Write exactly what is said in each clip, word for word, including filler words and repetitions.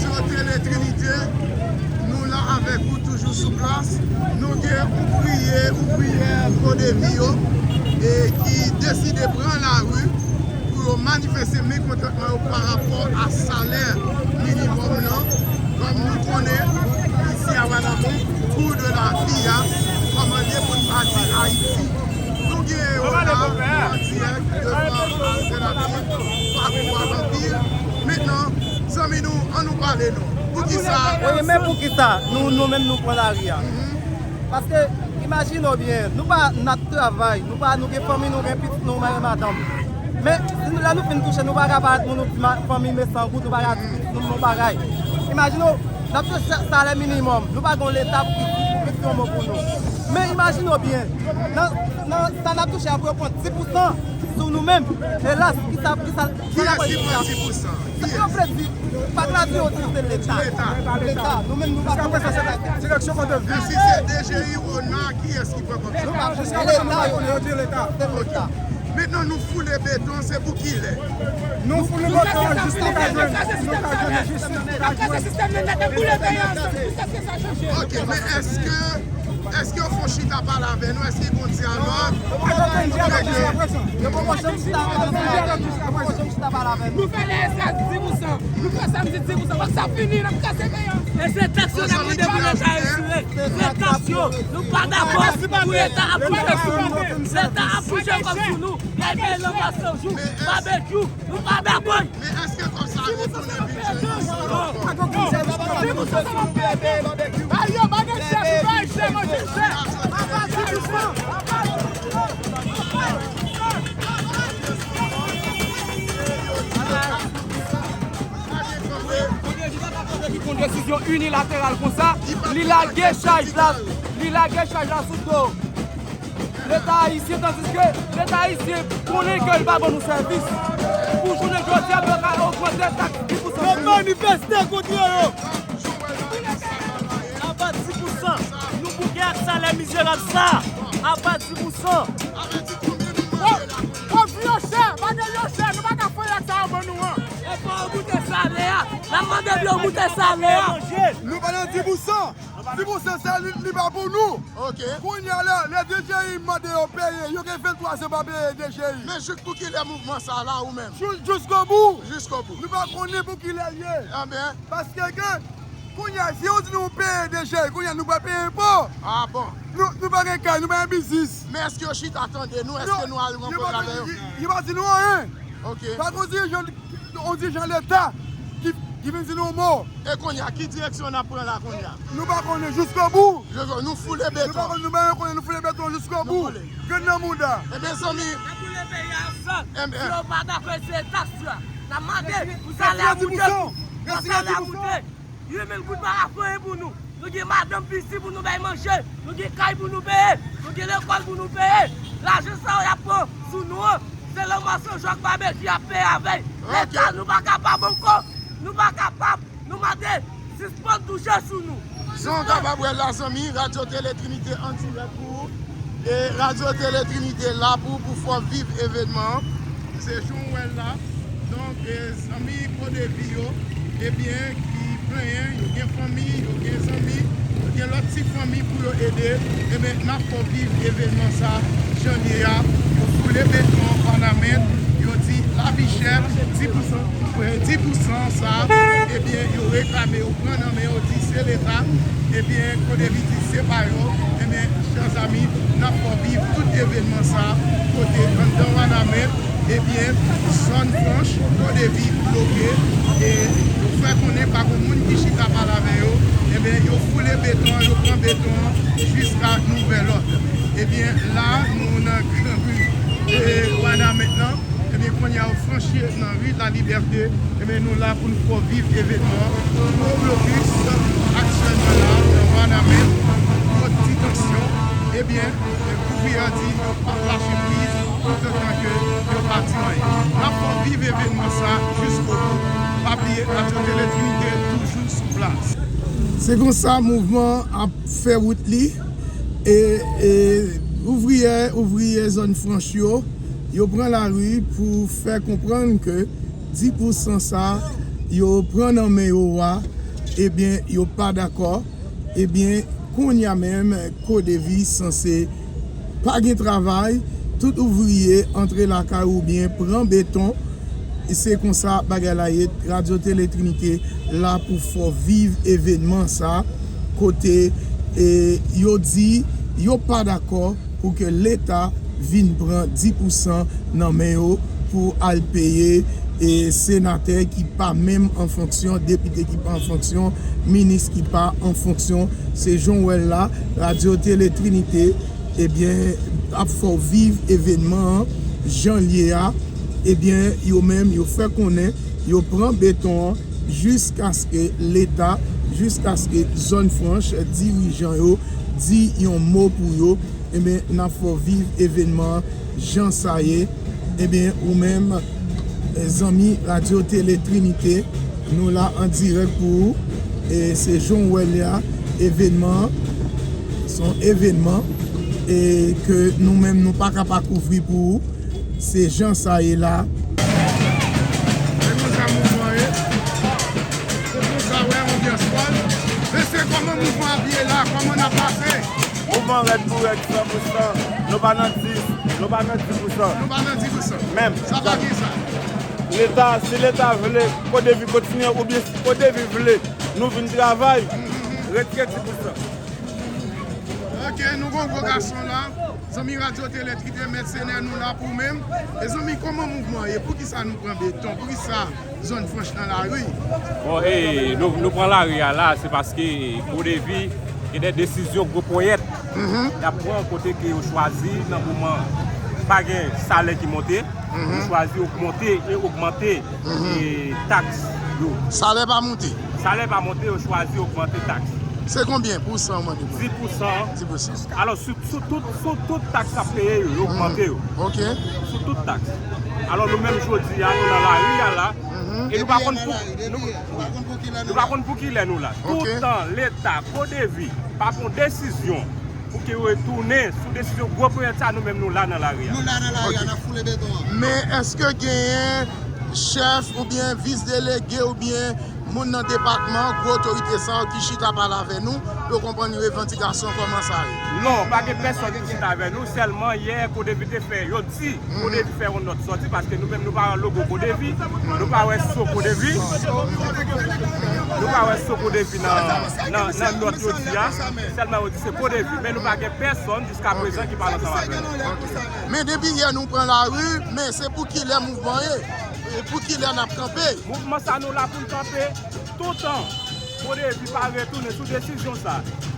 Sou Tele Trinite, nou la avèk ou toujou sou plas. Nou gen ouvriye, ouvriyè Kodevi yo e ki deside pran lari pou yo manifeste mekontantman yo pa rapò a salè minimòm nan. Kòm nou konnen, isi a Wanament, kou de la vi a, kòman l ye pou n pa di Ayiti. Nou gen yo la, an dirèk devan Altènativ, pa kou a anpil. Mentnan, zanmi nou, an nou pale non. Poukisa? Wi, men poukisa nou, nou menm nou pran lari a? Paske, imajine w byen, nou pa, n ap travay, nou pa, nou gen fanmi, nou gen pitit, nou mari madanm. Men, si nou, lè nou fin touche, nou pa ka parèt moun, nou di ma- fanmi m e san goud, nou pa ka di pitit nou yon bagay. Imajine w, n ap touche sa- salè minimòm, nou pa gen yon leta pou ki pou ki di yon mo pou nou. Men, imajine w byen, nan, nan sa n ap touche a, pou yo pran dis pousan sou nou menm. Elas, kisa, kisa, kisa n ap pran? Kiyès ki pran dis pousan? Sa yo vle di, pa gradye yo di se Leta. Leta. Leta. Nou menm nou pa Jiskaprezan, se Leta. Direksyon Kodevi. Men si se D G I, Ona, kiyès ki pran kòb sa? Nou pa Jiskaprezan, nou pa konnen yo di Leta. Se Leta. Mentnan, nou foule beton, se pou kilè? Nou foule beton, jis nou ka jwenn, nou ka jwenn jis, nou ka jwenn. N ap kraze sistèm nan nèt, n ap boule peyi a ansanm, jiskaske sa chanje. Ok, men èske Èske yo fè yon chita pale avè nou? Èske gen yon dyalòg? Yo pa janm fè yon dyalòg jiskaprezan. Yo poko janm chita pale avè nou. Yo poko janm chita pale avè nou. Nou fè lè esas di pousan. Nou fè samdi di pousan. Fòk sa fini, n ap kase peyi a. E se taks yo n ap mande pou Leta retire. Se taks yo. Nou pa dakò pou Leta ap touche sou nou. Leta ap touche kòb sou nou. Y al peye lanmò san jou, babekyou. Nou pa dakò. Men èske kòb sa a retounen bidjè nou? Ba yo, ba nèg chèf, ba Ayisyen manje chèf. Ki pran desizyon inilateral konsa, li lage chaj la, li lage chaj la sou do Leta ayisyen, tandiske Leta ayisyen konnen ke li pa ban nou sèvis. Pou jounen jodi a, pou yo ka ogmante taks dis pousan sou nou. N ap manifeste kont yo. Apa dis pousan, nou bouke ak salè mizerab sa. Apa dis pousan. Pwodui yo chè, bagay yo chè, nou pa ka fè ak sa yo ban nou an. E fò yo moute salè a. N ap mande pou yo moute salè a. Nou pa nan dis pousan. Dis pousan sa, li, li pa pou nou. Ok. Kounye a la, lè D G I mande yo peye, yo gen venntwa zan pa peye D G I. Men jis pou kilè mouvman sa la ou menm? Jou-, jiskobou. Jiskobou. Nou pa konnen pou kilè l ye. Anben. Paske gen, kounye a, si yo di nou peye D G I, kounye a nou pa peye enpo. Ah bon. Nou, nou pa gen kay, nou pa gen biznis. Men èske yo chita tande nou? Èske nou al rankontre avè yo? Yo, yo pa di nou anyen. Ok. Pa gen dirijan, yon dirijan Leta ki, ki vin di nou yon mo. E kounye a, ki direksyon n ap pran la kounye a? Nou pa konnen jiskobou. Je, nou foule beton. Nou pa konnen, nou pa konnen, nou foule beton jiskobou. Nou foule. Grenn nan mouda. Ebyen, zanmi. N ap boule peyi a ansanm. Ebyen. Si yo pa dakò, se taks la. N ap mande pou salè a moute. Pou salè a moute. Uit mil goud pa ka fè anyen pou nou. Nou gen madanm, pitit pou nou bay manje. Nou gen kay pou nou peye. Nou gen lekòl pou nou peye. Lajan sa yo y ap pran sou nou an, se lanmò san jou ak babekyu y ap peye avè l. Ok. Leta, nou pa kapab ankò. Nou pa kapab. Nou mande, sispann touche sou nou. Jan w kapab wè la, zanmi, Radyo Tele Trinite an dirèk pou ou. E Radyo Tele Trinite la pou, pou fè w viv evènman an. Se jan w wè l la. Donk, e, zanmi Kodevi yo, ebyen, ki plenyen, yo gen fanmi, yo gen zanmi, yo gen lòt ti fanmi pou yo ede. Ebyen, n ap fè w viv evènman sa, jan l ye a. Yo foule beton an Wanament, yo di lavi chè, dis pousan, dis pousan sa, ebyen, yo reklame, yo pran nan men yo, di se Leta, ebyen, Kodevi di se pa yo, ebyen, chè zanmi, n ap fè w viv tout evènman sa, kote anndan Wanament, ebyen, zòn franch, Kodevi bloke, e yo fè konnen pa gen moun ki chita pale avè yo, ebyen, yo foule beton an, yo pran beton an jiska nouvèl òd. Ebyen, la, nou nan gran ri, e, Wanament lan. Ebyen, kounye a, yo franchi nan ri Lalibète. Ebyen, nou la pou n fè w viv evènman an. Gwo blokis aktyèlman la, nan Wanament, gwo ti tansyon. Ebyen, e, ouvriyè di yo p ap lache priz toutotan ke yo pa di anyen. N ap fè w viv evènman sa jiskobou. Pa bliye, Radyo Tele Trinite toujou sou plas. Se konsa mouvman an ap fè wout li. E, e, ouvriyè, ouvriyè zòn franch yo, yo pran lari pou fè konprann ke dis pousan sa, yo pran nan men yo a, ebyen, yo pa dakò. Ebyen, kounye a menm, Kodevi sanse pa gen travay, tout ouvriye antre lakay oubyen pran beton. Se konsa bagay la ye. Radyo Tele Trinite la pou fè w viv evènman sa, kote, e, yo di yo pa dakò pou ke Leta vin pran dis pousan nan men yo pou al peye, e, senatè ki pa menm an fonksyon, depite ki pa an fonksyon, minis ki pa an fonksyon. Se jan w wè l la, Radyo Tele Trinite, ebyen, ap fè w viv evènman an jan l ye a. Ebyen, yo menm, yo fè konnen yo pran beton an jiskaske Leta, jiskaske zòn franch, dirijan yo di yon mo pou yo. Ebyen, n ap fè w viv evènman an jan sa ye. Ebyen, ou menm, e, zanmi Radyo Tele Trinite, nou la an dirèk pou ou. E se jan w wè l la, evènman an, se yon evènman, e ke nou menm, nou pa ka pa kouvri pou ou. Se jan sa ye la. Se konsa mouvman ye. Se konsa w wè anbyans pa l. Mesye, kòman mouvman ap ye la? Kòman n ap pase? Mouvman rèd pou rèd, san pou san. Nou pa nan dis, nou pa nan dis pou san. Nou pa nan dis pou san. Menm. Sa pa gen sa. Leta, si Leta vle, Kodevi kontinye, oubyen si Kodevi vle nou vin travay, retire dis pou san. Ok, nou gon gwo gason la. Zanmi Radyo Tele Trinite, mèsenè, nou la pou menm. E zanmi, kòman mouvman ye? Poukisa nou pran beton? Poukisa zòn franch nan lari? Bon, e, nou, nou pran lari a la, se paske Kodevi gen de desizyon gwo ponyèt y ap pran kote ke yo chwazi nan moman pa gen salè ki monte, yo chwazi ogmante e ogmante e taks yo. Salè pa monte? Salè pa monte, yo chwazi ogmante taks. Se konbyen pousan w mande pou? Dis pousan. Dis pousan. Alò, sou, sou tout, sou tout taks k ap peye yo, yo ogmante yo. Ok. Sou tout taks. Alò, nou menm jodi a, nou nan lari a la, e nou pa konn pou, nou, nou pa konn pou ki lè nou la. Toutan Leta, Kodevi, pa pran desizyon pou ke yo retounen sou desizyon gwo ponyèt sa, nou menm nou la nan lari a. Nou la nan lari a, n ap foule beton an. Men èske genyen chèf oubyen vis delege oubyen moun nan depatman, gwo otorite sa yo ki chita pale avè nou pou yo konprann revandikasyon kòman sa ye? Non, pa gen pèsòn ki chita avè nou, sèlman yè Kodevi te fè, yo di Kodevi fè yon nòt sòti, paske nou menm nou pa wè logo Kodevi, nou pa wè so Kodevi, nou pa wè so Kodevi nan, nan, nan nòt yo di a, sèlman yo di se Kodevi, men nou pa gen pèsòn jiskaprezan ki pale ansanm avè nou. Men depi yè nou pran lari, men se pou kilè mouvman ye? E pou kilè n ap kanpe? Mouvman sa nou la pou n kanpe toutan Kodevi pa retounen sou desizyon sa.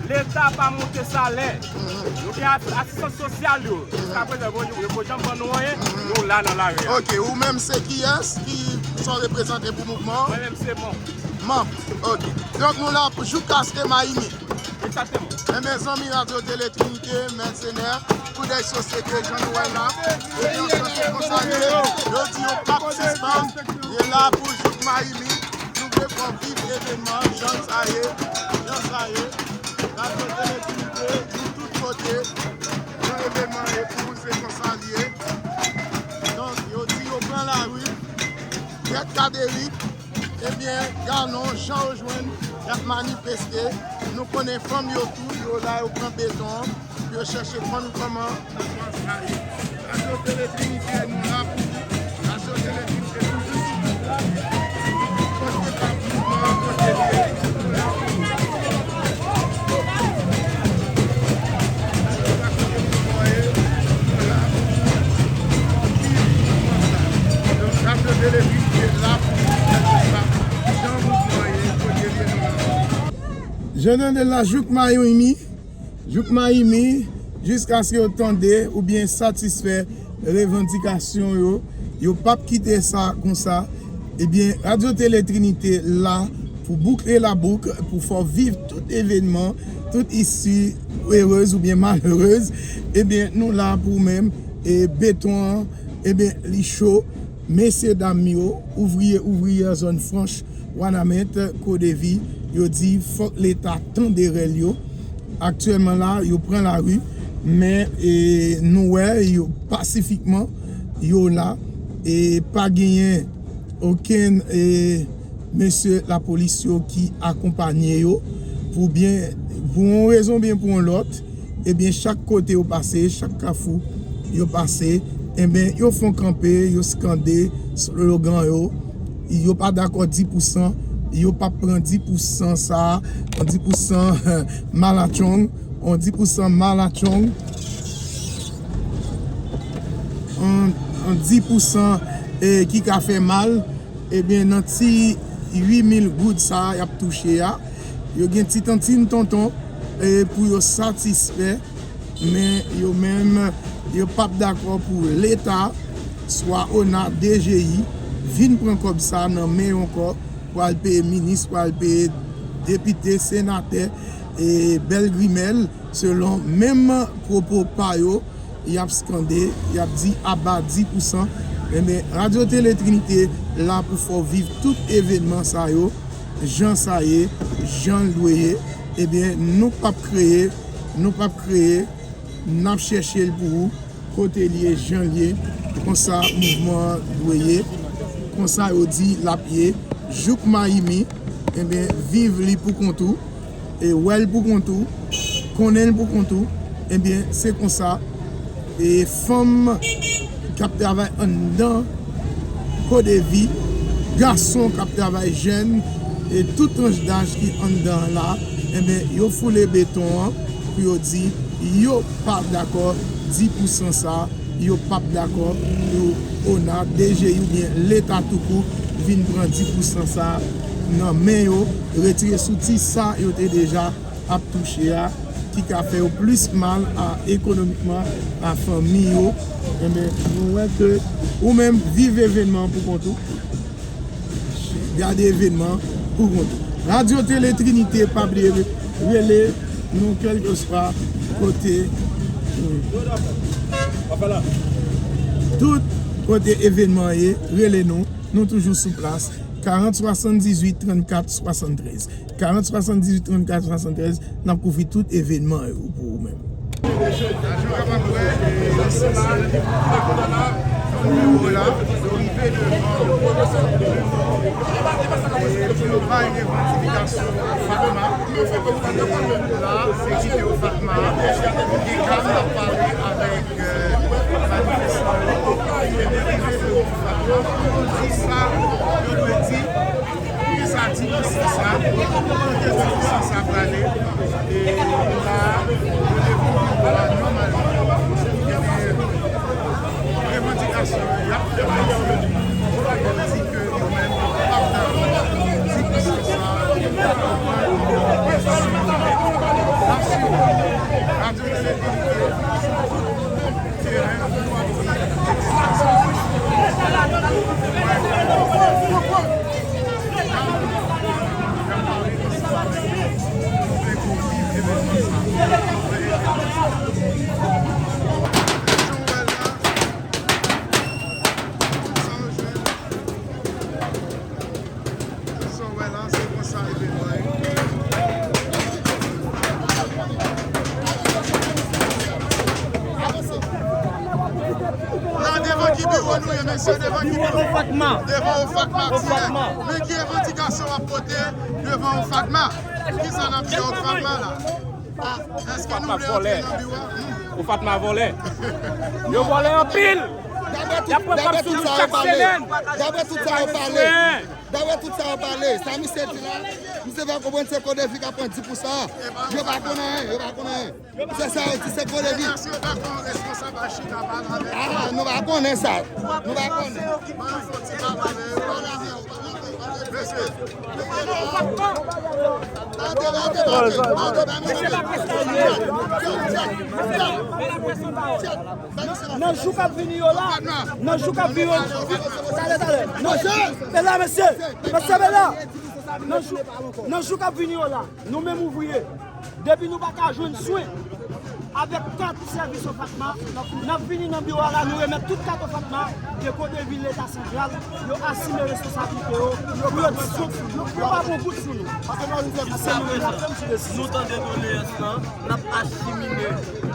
Leta pa monte salè. Nou gen as-, asistans sosyal yo. Jiskaprezan, yo, yo poko janm ban nou anyen. Nou la nan lari a. Ok, ou menm se kiyès? Ki sa w reprezante pou mouvman an? Mwen menm se manm. Manm, ok. Donk nou la pou joukaske Mayimi. Egzakteman. Enben, zanmi Radyo Tele Trinite, mèsenè, koudèy sosyete, jan nou wè la, ebyen, se konsa l ye. Yo di yo p ap sispann, yo la pou jouk Mayimi. Nou vle fè w viv evènman an, jan sa ye, jan sa ye. Radyo Tele Trinite, nou tout kote, jan evènman an ye pou nou, se konsa l ye. Donk, yo di yo pran lari, Prèt Kaderik, ebyen, galon, jan yo jwenn, y ap manifeste. Nou konnen fanm yo tou, yo la, yo pran beton an, pou yo chèche konn kòman mouvman sa ye. Radyo Tele Trinite, nou la pou ou. Radyo Tele Trinite, toujou sou mouvman. Kote pa mouvman an, kote l ye, nou la pou ou. Jan tande la jouk Mayimi, jouk Mayimi, jiskaske yo tande oubyen satisfè revandikasyon yo, yo p ap kite sa konsa. Ebyen, Radyo Tele Trinite la pou boukle labouk, pou fè w viv tout evènman, tout isi erez oubyen malerez. Ebyen, nou la pou ou menm, e beton an, ebyen, li cho. Mesye dam yo, ouvriye, ouvriyè zòn franch, Wanament, Kodevi, yo di fòk Leta tande rèl yo. Aktyèlman la, yo pran lari, men, e, nou wè yo pasifikman, yo la, e pa genyen okenn, e, mesye lapolis yo ki akonpanye yo pou byen, pou yon rezon byen pou yon lòt, ebyen, chak kote yo pase, chak kafou yo pase, ebyen, yo fè kanpe, yo skande slogan yo. Yo pa dakò dis pousan, yo p ap pran dis pousan sa a, dis pousan malatchong, on dis pousan malatchong, on, on dis pousan, eh, ki ka fè mal, ebyen, nan ti uit mil goud sa a y ap touche a, yo gen ti tantin tonton, eh, pou yo satisfè, men yo menm, yo p ap dakò pou Leta, swa ona, D G I, vin pran kòb sa nan men yo ankò, pou al peye minis, pou al peye depite, senatè, e bèl grimèl, selon menm pwopo pa yo, y ap skande, y ap di aba dis pousan. Ebyen, Radyo Tele Trinite la pou fè w viv tout evènman sa yo, jan sa ye, jan l dwe ye. Ebyen, nou p ap kreye, nou p ap kreye, n ap chèche l pou ou, kote l ye, jan l ye, konsa mouvman an dwe ye, konsa yo di l ap ye, jouk Mayimi, ebyen, viv li pou kont ou, e wè l pou kont ou, konnen l pou kont ou, ebyen, se konsa, e fanm k ap travay anndan Kodevi, gason k ap travay jèn, e tout tranch daj ki anndan an la, enben, yo foule beton an pou yo di yo pa dakò dis pousan sa, yo p ap dakò pou ona, D G I oubyen Leta toukou vin pran dis pousan sa nan men yo, retire sou ti sa yo te deja ap touche a, ki ka fè yo plis mal a ekonomikman a fanmi yo. Enben, nou wè ke ou menm viv evènman an pou kont ou. Gade evènman an pou kont ou. Radyo Tele Trinite, pa bliye rele nou kèlkeswa kote, tout kote evènman an ye, rele nou. Nou toujou sou plas. Karant swasanndizuit trannkat swasanntrèz. Karant swasanndizuit trannkat swasanntrèz, n ap kouvri tout evènman yo pou ou menm. Jan w kapab wè, e, isi la, nou rive devan, e, pou yo bay revandifikasyon FATMA. La, se kite yo FATMA. Nou gen ka, n ap pale avèk, e, manifestan yo. Ebyen, rive devan FATMA, pou yo di sa yo dwe di. Poukisa dis pousan sa? Kote dis pousan sa prale? E la, yo te vin la nòmalman. Gen de revandikasyon y ap fè pase. Yo di ke yo menm p ap dakò dis pousan sa. N ap swiv. Radyo Tele Trinite. Sa w wè la, se konsa evènman ye. La, devan ki biwo nou ye, mesye? Devan ki biwo? Devan OFATMA. Devan OFATMA, OFATMA. Men ki revandikasyon w ap pote devan OFATMA? Kisa n ap di OFATMA la? Èske nou vle antre nan biwo a? Hmm. OFATMA vòlè. Yo vòlè anpil. Y ap pran kòb sou nou chak semèn. Dapre tout sa yo pale, dapre tout sa yo pale, sa misye di la, misye fè konprann se Kodevi k ap pran dis pousan an. Yo pa konn anyen, yo pa konn anyen. Se sa yo di, se Kodevi. Èske yo pa konn responsab a chita pale avèk? Ah, nou pa konnen sa. Nou pa konnen. Ban yo fè yon ti pale avè yo, pale avè yo, pale avè yo. Mesye. Nan jou k ap vini yo la, nan jou k ap vini yo, talè, talè. Nan, e la, mesye, mesye, e la. Nan jou, nan jou k ap vini yo la, nou menm ouvriye, depi nou pa ka jwenn swen, Avèk kat sèvis Ofatma, n ap vini nan biwo a la, nou remèt tout kat Ofatma, e Kodevi Leta Santral, yo asime responsablite yo, pou yo dizoud sou nou. Yo pa pran goud sou nou. Jiskaprezan, nou tande doleyans lan, n ap achimine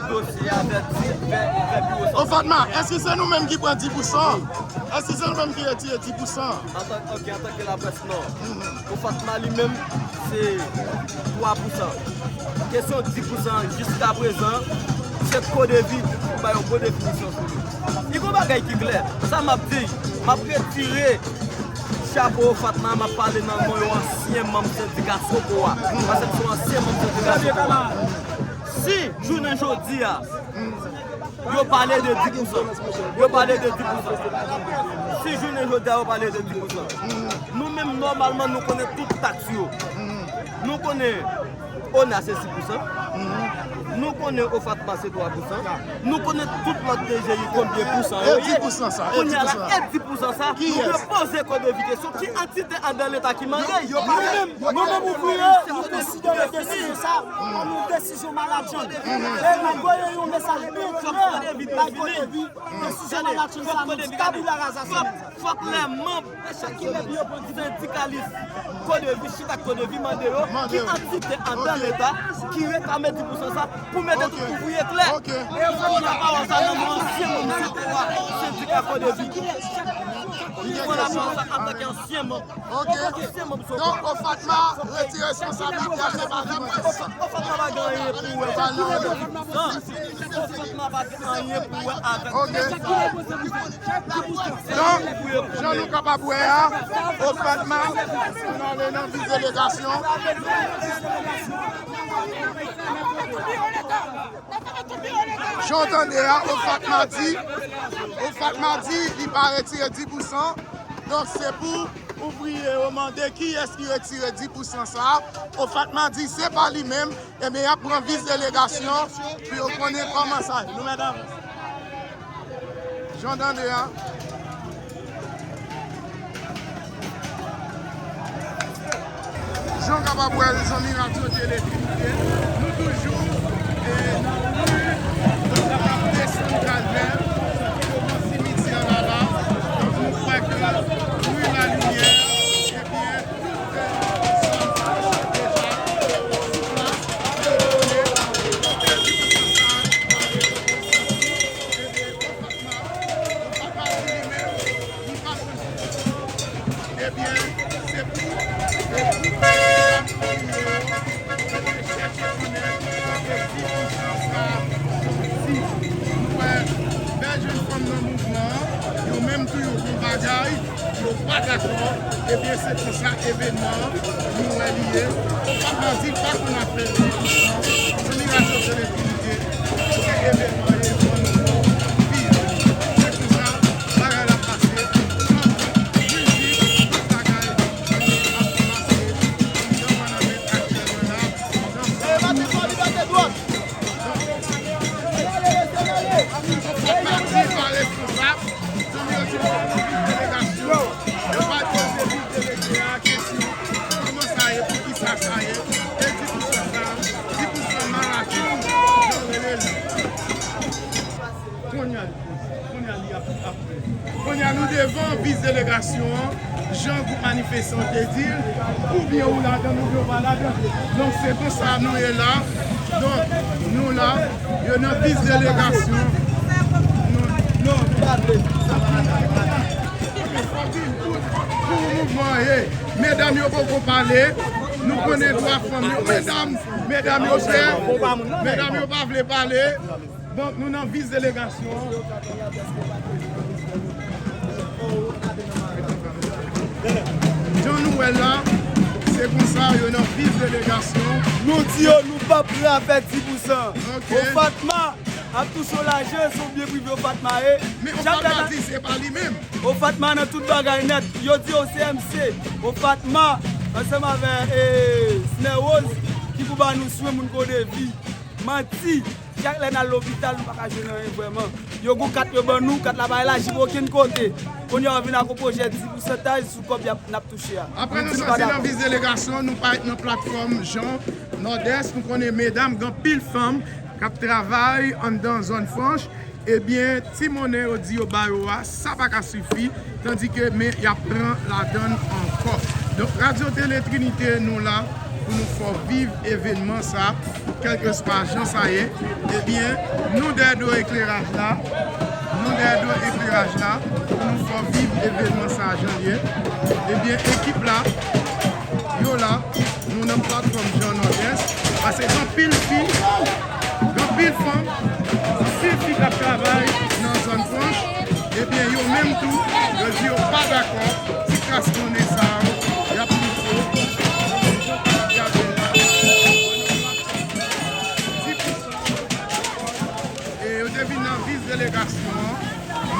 dosye a vè, vè, vè biwo santral. Ofatma, èske se nou menm ki pran dis pousan? Èske se nou menm ki retire dis pousan? Antan, ok, antanke laprès, non. Ofatma li menm, se twa pousan. Kesyon dis pousan, jiskaprezan, se Kodevi ki ba yon bon definisyon sou li. Li gon bagay ki klè. Sa m ap di, m ap retire chapo Ofatma, m ap pale nan non yon ansyen manm sendika Sokowa. Paske m se yon ansyen manm sendika Sokowa. Si jounen jodi a, yo pale de dis pousan. Yo pale de dis pousan. Si jounen jodi a, yo pale de dis pousan. Nou menm, nòmalman, nou konnen tout taks yo. Nou konnen ONA se sis pousan. Nou konnen Ofatma se twa pousan. Nou konnen tout lòt D G I konbyen pousan yo ye. Kounye a la, e dis pousan sa, nou dwe poze Kodevi kesyon, ki antite andan Leta ki mande yo? Nou menm, nou menm ouvriye, nou konsidere desizyon sa kòm yon desizyon maladjan. E n ap voye yon mesaj byen klè bay Kodevi, desizyon maladjan sa, nou di tabula rasa sa. Fòk lè manm sendikalis Kodevi chita ak Kodevi mande yo ki antite andan Leta ki reklame dis pousan sa pou mete tout ouvriye klè. E fòk pran lapawòl sa nan non ansyen manm Sokowa, sendika Kodevi. Li pran lapawòl sa antanke ansyen manm. Ok. Donk, Ofatma retire responsablite a, se pa laprès. Ofatma pa gen anyen pou wè. Non. Ofatma pa gen anyen pou wè avèk. Ok. Donk, jan nou kapab wè a, Ofatma, nou ale nan vis delegasyon. Jan w tande a, Ofatma di, Ofatma di li pa retire dis pousan. Donk, se pou ouvriye yo mande kiyès ki retire dis pousan sa a. Ofatma di se pa li menm. Ebyen, y ap pran vis delegasyon pou yo konnen kòman sa ye. Nou mèt avanse. Jan w tande a. Jan w kapab wè l, zanmi Radyo Tele Trinite, nou toujou, e, nan ri, nou kapab desann Kalvè, devan simityè la la. Donk, nou kwè ke ri Lalimyè, ebyen, tout, e, zòn sa yo deja sou plas, yo konnen kote dis pousan sa a pral rete konsantre. Ebyen, Ofatma, Ofatma di li menm, li pa pran dis pousan. Ebyen, se pou, se pou pèp la, pou yo, pou yo chèche konnen kote dis pousan sa a soti. Nou wè bèl jèn fanm nan mouvman an, yo menm tou yo gon bagay, yo pa dakò, ebyen, se konsa evènman an, nou wè li ye. Ofatma di l pa konn afè dis pousan, zanmi Radyo Tele Trinite, se evènman an ye, ban nou pi. Se konsa bagay la pase, tankou mizik, tout bagay ap pase anndan Wanament aktyèlman la. Donk, Ofatma di l pa responsab. Zanmi yo di m se pou vis delegasyon. Yo pa poze vis delege a kesyon kòman sa ye, poukisa sa ye, e dis pousan sa, dis pousan malatyon, jan yo rele l. Kounye a, kounye a li ap, ap, kounye a nou devan vis delegasyon an, jan gwoup manifestan te di l, oubyen ou ladan l, oubyen ou pa ladan l. Donk, se konsa nou ye la. Donk, nou la, yo nan vis delegasyon. Non, non, nou pa vle. Pou mouvman an ye. Medam yo poko pale. Nou konnen dwa fanm yo. Medam, medam yo pè. Medam yo pa vle pale. Donk, nou nan vis delegasyon an. Jan nou wè la, se konsa, yo nan vis delegasyon. Nou di yo, nou p ap pran afè dis pousan. Ok. Ofatma ap touche w lajan, se yon byen prive Ofatma ye. Men Ofatma di se pa li menm. Ofatma nan tout bagay nèt. Yo di yo se M C. Ofatma, ansanm avè, e, Snè Rose, ki pou ba nou swen moun Kodevi. Manti. Chak lè n al lopital, nou pa ka jwenn anyen vrèman. Yo gon kat yo ban nou, kat la pa elaji pou okenn kote. Kounye a, yo vin ak yon pwojè dis pousantaj sou kòb y ap, n ap touche a. Apre nou soti nan vis delegasyon, nou parèt nan platfòm Jan Nòdès, nou konnen medam, gen anpil fanm k ap travay anndan zòn franch, ebyen, ti monnen yo di yo ba yo a, sa pa ka sifi, tandike, men y ap pran ladann ankò. Donk, Radyo Tele Trinite, nou la pou nou fè w viv evènman sa, kèlkeswa jan sa ye. Ebyen, nou dèyè do ekleraj la, nou dèyè do ekleraj la, pou nou fè w viv evènman sa jan l ye. Ebyen, ekip la, yo la, nou nan platfòm Jean Nordès, paske gen anpil fi, gen anpil fanm, anpil fi k ap travay nan zòn franch, ebyen, yo menm tou, yo di yo pa dakò, ti kras monnen sa yo, y ap moute, gade la, di pou san, e yo te vin nan vis delegasyon an,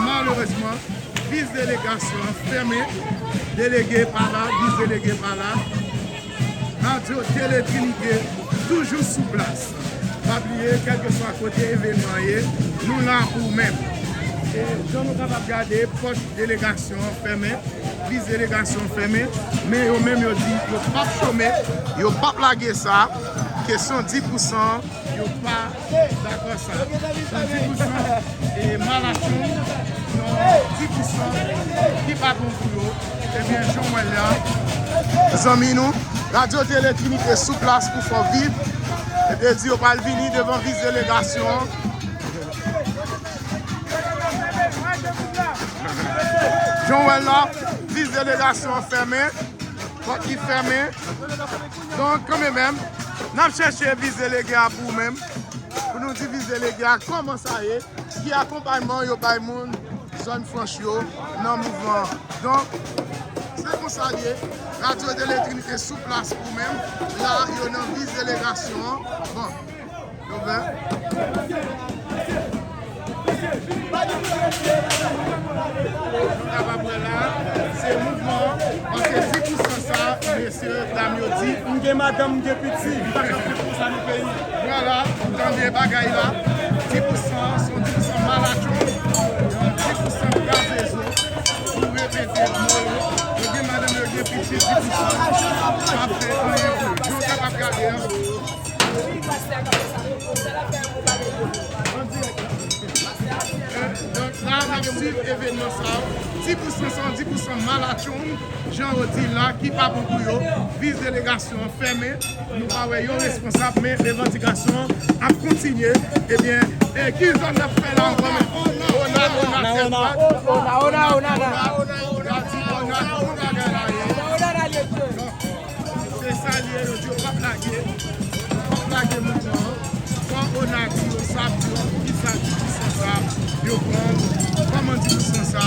malerezman, vis delegasyon an fèmen, delege pa la, vis delege pa la. Radyo Tele Trinite toujou sou plas. Pa bliye, kèlkeswa kote evènman ye, nou la pou ou menm. E jan nou kapab gade, pòt delegasyon an fèmen, vis delegasyon an fèmen, men yo menm yo di yo p ap chome, yo p ap lage sa, kesyon di pou san, yo pa dakò sa. San di pou san, e, malatchong, non, di pou san ki pa bon pou yo. Ebyen, jan w wè l la, zanmi nou, Radyo Tele Trinite sou plas pou fè w viv. Ebyen, di yo pral vini devan vis delegasyon an. Jan w wè l la, vis delegasyon an fèmen, pòt li fèmen. Donk, kanmenm, n ap chèche vis delege a pou ou menm, pou nou di vis delege a kòman sa ye, ki akonpayman yo bay moun zòn franch yo nan mouvman an. Donk, se konsa l ye, Radyo Tele Trinite sou plas pou ou menm, la, yo nan vis delegasyon an. Bon. Ouvè. Nou kapab wè la, se mouvman an, paske di pou san sa, mesye, dam yo di, m gen madanm, m gen pitit, m pa ka fè konsa nan peyi. Vwala, ou tande bagay la, di pou san, se yon di pou san malatchong, yon di pou san kraze zo, pou repete mo yo, yo gen madanm, yo gen pitit, di pou san, pa fè anyen pou yo. Jan w kapab gade an, Donk la, n ap swiv evènman sa yo. Di pou san sa, di pou san malatchong, jan yo di la, ki pa bon pou yo. Vis delegasyon an fèmen. Nou pa wè yon responsab, men revandikasyon an ap kontinye. Ebyen, e ki zòn n ap fè la ankò menm? Ona, ona, ona, ona, ona, ona, ona, ona, ona, ona, bagay la ye. Se sa l ye, yo di yo p ap lage, yo p ap lage mouvman an. Fò ona di yo sa pou yo, poukisa di pou san sa, yo pran l, kòman di pou san sa,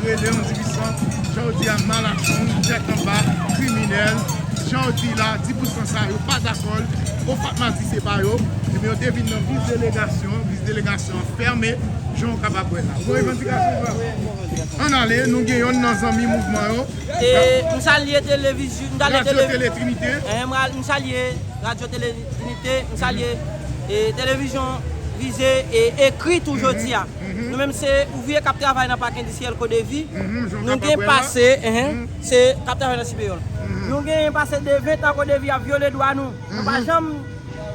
rele yon di pou san, jan yo di a, malatchong, tèt anba, kriminèl, jan yo di la, di pou san sa, yo pa dakò l, Ofatma di se pa yo, ebyen yo te vin nan vis delegasyon, vis delegasyon an fèmen, jan w kapab wè la. Bon revandikasyon, frè. Ann ale, nou gen yonn nan zanmi mouvman yo. E, m salye televizyon, m salye Radyo tele-, Tele Trinite. Eh, m ral-, m salye Radyo Tele Trinite, m salye, e, televizyon Vize e ekri tou jodi a. Nou menm se ouvriye k ap travay nan pak endistriyèl Kodevi. Nou gen pase, eh, se k ap travay nan Sipeyòl. Nou gen pase de ven tan Kodevi ap vyole dwa nou. Nou pa janm,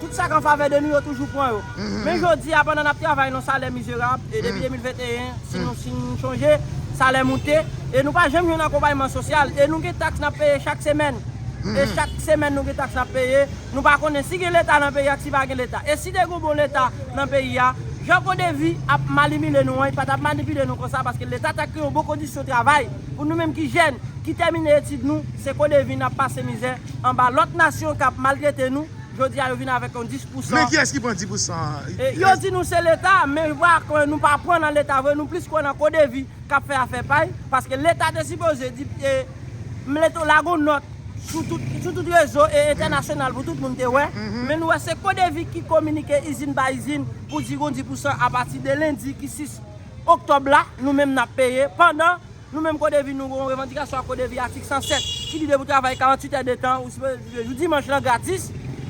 tout sa k an favè de nou, yo toujou pran yo. Men jodi a, pandan n ap travay nan salè mizerab, e depi de mil venteyen, si nou, si nou chonje, salè moute, e nou pa janm jwenn akonpayman sosyal, e nou gen taks n ap peye chak semèn. E chak semèn nou gen taks n ap peye, nou pa konnen si gen Leta nan peyi a ak si pa gen Leta. E si te gen bon Leta nan peyi a, jan Kodevi ap manipile nou an, li pa t ap manipile nou konsa, paske Leta t ap kreye yon bon kondisyon travay pou nou menm ki jèn, ki tèmine etid nou, se Kodevi n ap pase mizè anba lòt nasyon k ap maltrete nou. Jodi a, yo vin avèk yon dis pou san. Men kiyès ki pran dis pou san an? E, yo di nou se Leta, men vwa kwen nou pa pran nan Leta vre, nou plis kwè nan Kodevi k ap fè afè pa y, paske Leta te sipoze di, e, m lete lage yon nòt sou tout, sou tout rezo e entènasyonal pou tout moun te wè. Men nou wè se Kodevi ki kominike izin pa izin pou di gon dis pou san apati de lendi ki sis oktòb la, nou menm n ap peye, pandan nou menm Kodevi, nou gen yon revandikasyon ak Kodevi atik san sèt, ki di depi w travay karanntuit è de tan, ou sipoze jou dimanch lan gratis.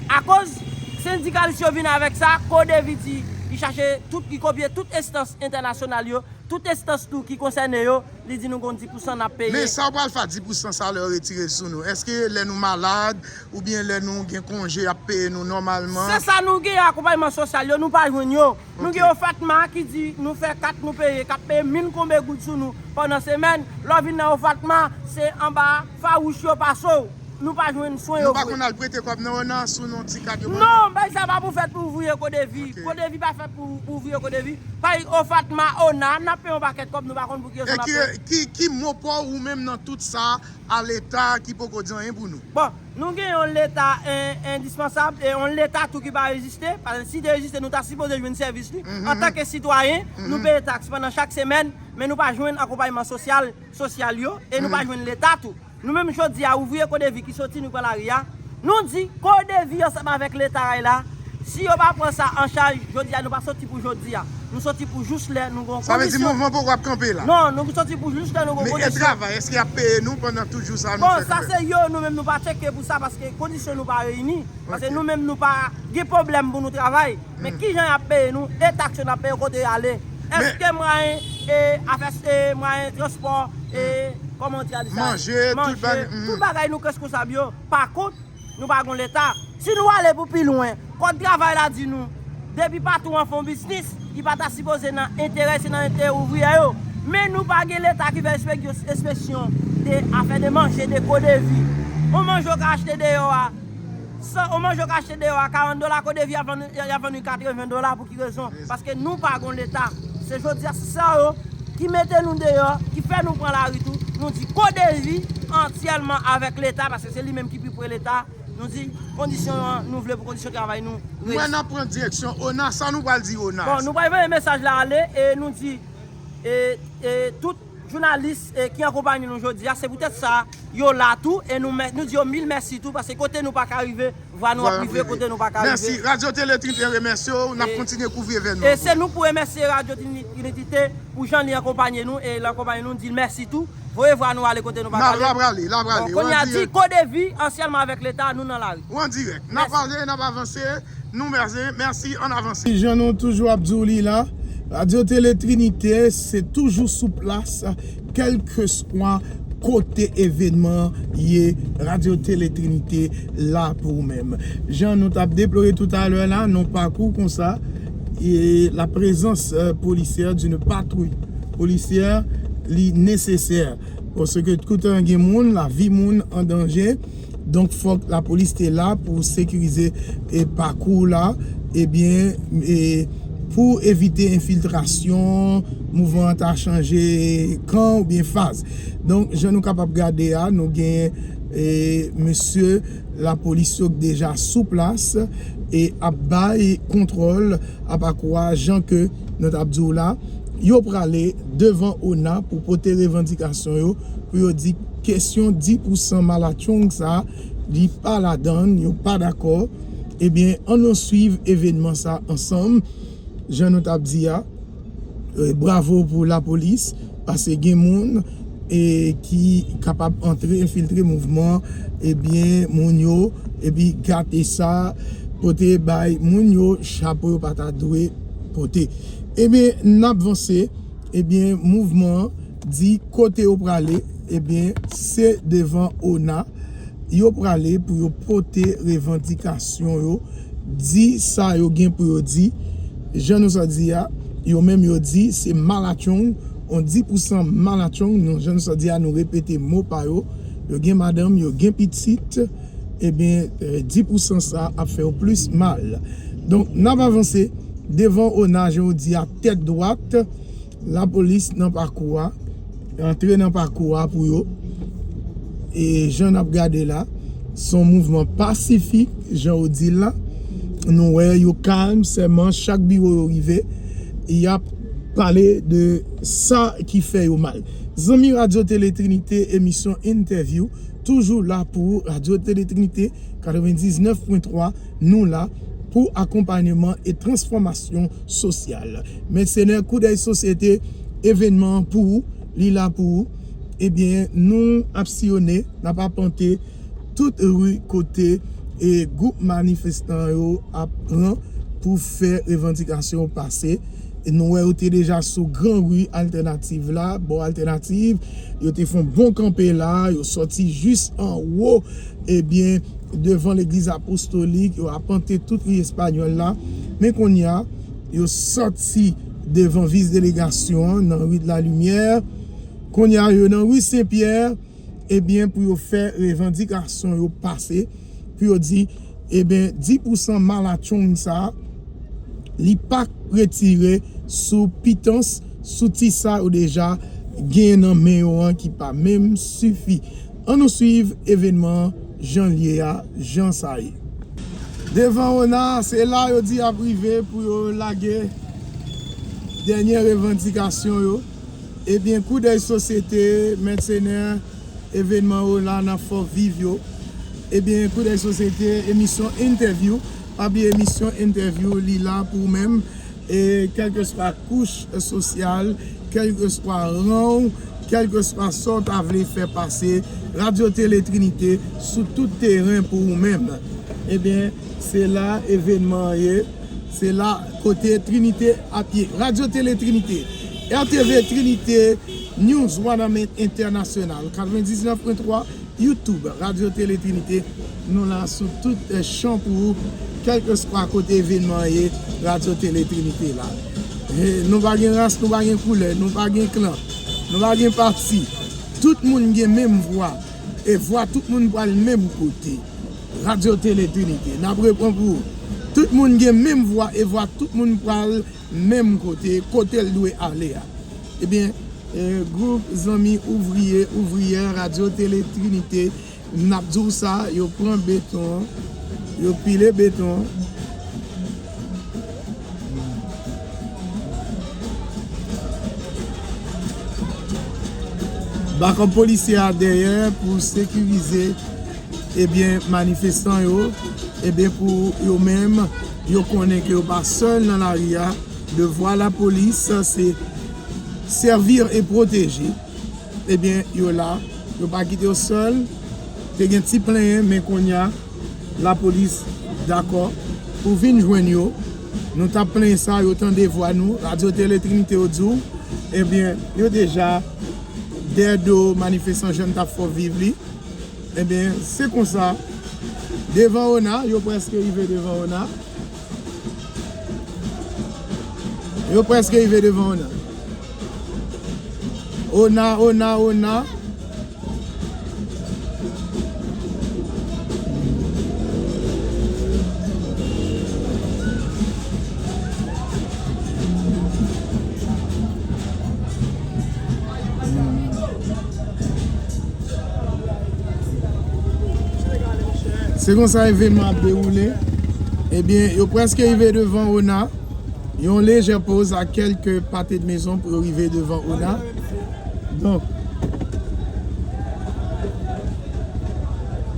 Akoz sendikalis yo vin avèk sa, Kodevi di, Li chache tout, li kopye tout enstans entènasyonal yo, tout enstans tou ki konsène yo, li di nou gon dis pousan n ap peye. Men sa w pral fè a dis pousan sa lè yo retire l sou nou? Èske lè nou malad oubyen lè nou gen konje y ap peye nou nòmalman? Se sa nou gen, akonpayman sosyal yo, nou pa jwenn yo. Nou gen OFATMA ki di nou fè kat, nou peye, k ap peye mil konbe goud sou nou pandan semèn. Lè w vin nan OFATMA, se anba fawouch yo pase w. Nou pa jwenn swen yo vre. Nou pa konn al prete kòb nan ONA sou non ti kat yo ban nou? Non, bagay sa pa pou fèt pou ouvriye Kodevi. Kodevi pa fèt pou, pou ouvriye Kodevi. Pay OFATMA, ONA, n ap peye yon pakèt kòb, nou pa konn pou ki rezon n ap peye. E ki, ki, ki mo pa w ou menm nan tout sa a Leta ki poko di anyen pou nou? Bon, nou gen yon Leta en-, endispansab, e yon Leta tou ki pa egziste. Paske si te egziste, nou ta sipoze jwenn sèvis li. Antanke sitwayen, nou peye taks pandan chak semèn, men nou pa jwenn akonpayman sosyal, sosyal yo, e nou pa jwenn Leta tou. Nou menm jodi a, ouvriye Kodevi ki soti nou pran lari a, nou di Kodevi ansanm avèk Leta a la, si yo pa pran sa an chaj, jodi a nou pa soti pou jodi a. Nou soti pou jous lè nou gon kondisyon. Sa vle di mouvman poko ap kanpe la? Non, nou soti pou jous lè nou gon kondisyon. Men e travay, èske y ap peye nou pandan tout jou sa a nou fè kanmenm? Bon, sa se yo, nou menm nou pa tcheke pou sa paske kondisyon nou pa reyini. Paske nou menm nou pa gen pwoblèm pou nou travay. Men kijan y ap peye nou? E taks yo n ap peye, kote y ale? Èske mwayen, e, afè, e, mwayen transpò, e, kòman w di a di sa? Manje, tout bagay, tout bagay nou k reskonsab yo. Pa kont, nou pa gon Leta. Si nou ale pou pi lwen, kòd travay la di nou, depi patwon an fè yon biznis, li pa ta sipoze nan enterè, se nan enterè ouvriyè yo. Men nou pa gen Leta ki fè enspeksyon, enspeksyon de afè de manje, de Kodevi. Yon manje w ka achte deyò a, san, yon manje w ka achte deyò a karant dola, Kodevi ap vann, y ap vann li katreven dola. Pou ki rezon? Paske nou pa gon Leta. Se jodi a, se sa yo ki mete nou deyò, ki fè nou pran lari tou. Nou di Kodevi antyèman avèk Leta, paske se li menm ki pi pre Leta. Nou di kondisyon an, nou vle pou kondisyon travay nou reyisi. M wè n ap pran direksyon ONA, sa nou pral di ONA? Bon, nou pral voye mesaj la ale, e nou di, e, e, tout jounalis, e, ki akonpanye nou jodi a, se poutèt sa, yo la tou, e nou mè-, nou di yo mil mèsi tou, paske kote nou pa ka rive, vwa nou ap rive kote nou pa ka rive. Mèsi. Radyo Tele Trinite remèsye w, n ap kontinye kouvri evènman. E se nou pou remèsye Radyo Trini-, Trinite pou jan li akonpanye nou, e l akonpanye nou, n di l mèsi tou. Voye vwa nou ale kote nou pa ka ale. N ap, l ap prale, l ap prale. Bon, kounye a di Kodevi antyèman avèk Leta, nou nan lari. Ou an dirèk. N ap pale, n ap avanse. Nou mèsi, mèsi, ann avanse. Jan nou toujou ap di w li la, Radyo Tele Trinite se toujou sou plas, kèlkeswa kote evènman ye, Radyo Tele Trinite la pou ou menm. Jan nou t ap deplore toutalè la, nan pakou konsa, e la présence, euh, policière d'une patrouille policière, li nesesè. Paske tout tan gen moun, lavi moun an danje. Donk, fòk lapolis te la pou sekirize, e, pakou la, ebyen, e, pou evite enfiltrasyon, mouvman an ta chanje kan oubyen faz. Donk, jan nou kapab gade a, nou gen, e, mesye lapolis yo k deja sou plas e ap bay kontwòl a pakou a, jan ke nou t ap di w la. Yo prale devan ONA pou pote revandikasyon yo, pou yo di kesyon dis pousan malatchong sa, li pa ladan l, yo pa dakò. Ebyen, ann nou swiv evènman sa ansanm. Jan nou t ap di a, e, bravo pou lapolis, paske gen moun, e, ki kapab antre, enfiltre mouvman, ebyen, moun yo, epi gate sa, pote bay moun yo chapo yo pa ta dwe pote. Ebyen, n ap vanse, ebyen, mouvman an di kote yo prale, ebyen, se devan ONA yo prale pou yo pote revandikasyon yo, di sa yo gen pou yo di. Jan nou sa di a, yo menm yo di se malatchong, on dis pousan malatchong, nou, jan nou sa di a, nou repete mo pa yo. Yo gen madanm, yo gen pitit, ebyen, eh, dis pousan sa ap fè yo plis mal. Donk, n ap avanse devan ONA, jan yo di a, tèt dwat. Lapolis nan pakou a, antre nan pakou a pou yo. E jan n ap gade la, se yon mouvman pasifik, jan yo di l la. Nou wè yo kalm, sèlman chak biwo yo rive, y ap pale de sa ki fè yo mal. Zanmi Radyo Tele Trinite, emisyon Entèvyou, toujou la pou Radyo Tele Trinite, katrevendiznèf pwen twa, nou la pou akonpayman e transfòmasyon sosyal. Mèsenè Koudèy Sosyete, evènman an pou ou, li la pou ou. Ebyen, nou ap siyone, n ap apante tout ri kote e gwoup manifestan yo ap pran pou fè revandikasyon yo pase. E nou wè yo te deja sou gran ri Altènativ la, bò Altènativ, yo te fè yon bon kanpe la, yo sòti jis anwo, ebyen, devan legliz apostolik, yo apante tout ri Espanyòl la. Men kounye a, yo sòti devan vis delegasyon an nan ri de la Limyè. Kounye a, yo nan ri Sen Pyè, ebyen, pou yo fè revandikasyon yo pase, pou yo di, ebyen, dis pousan malatchong sa, li pa retire sou pitans, sou ti sa yo deja gen nan men yo an ki pa menm sifi. Ann nou swiv evènman an jan l ye a, jan sa ye. Devan ona, se la yo di y ap rive pou yo lage dènye revandikasyon yo. Ebyen, Koudèy Sosyete, Mèt Senè, evènman yo la nan Fò Viv yo. Ebyen, Koudèy Sosyete, emisyon entèvyou. Pa bliye emisyon entèvyou, li la pou ou menm. E kèlkeswa kouch sosyal, kèlkeswa ran w, kèlkeswa sa w ta vle fè pase, Radyo Tele Trinite sou tout teren pou ou menm. Ebyen, se la evènman an ye. Se la kote Trinite ap ye. Radyo Tele Trinite, R T V Trinite, News Wanament Entènasyonal, katrevendiznèf pwen twa, YouTube, Radyo Tele Trinite. Nou la sou tout, eh, chan pou ou, kèlkeswa kote evènman an ye, Radyo Tele Trinite la. Eh, nou pa gen ras, nou pa gen koulè, nou pa gen klan, nou pa gen pati. Tout moun gen menm vwa. E vwa tout moun pral menm kote. Radyo Tele Trinite, n ap repran pou ou. Tout moun gen menm vwa e vwa tout moun pral menm kote, kote l dwe ale a. Ebyen, eh, gwoup zanmi ouvriye, ouvriyè, Radyo Tele Trinite, n ap di w sa, yo pran beton an, yo pile beton an. Bakòp polisye a dèyè pou sekirize, ebyen, manifestan yo, ebyen, pou yo menm, yo konnen ke yo pa sèl nan lari a. Devwa lapolis, se sèvi e pwoteje. Ebyen, yo la, yo pa kite yo sèl. Te gen ti plenyen, men kounye a, lapolis dakò pou vin jwenn yo. Nou t ap plenyen sa, yo tande vwa nou. Radyo Tele Trinite yo di w, ebyen, yo deja dèyè do manifestan Jèn t ap fè w viv li. Ebyen, se konsa, devan ona, yo prèske rive devan ona. Yo prèske rive devan ona. Ona, ona, ona. Se konsa evènman ap dewoule. Ebyen, yo prèske rive devan ona. Yon lejè poz a kèlke pate de mezon pou yo rive devan ona. Donk,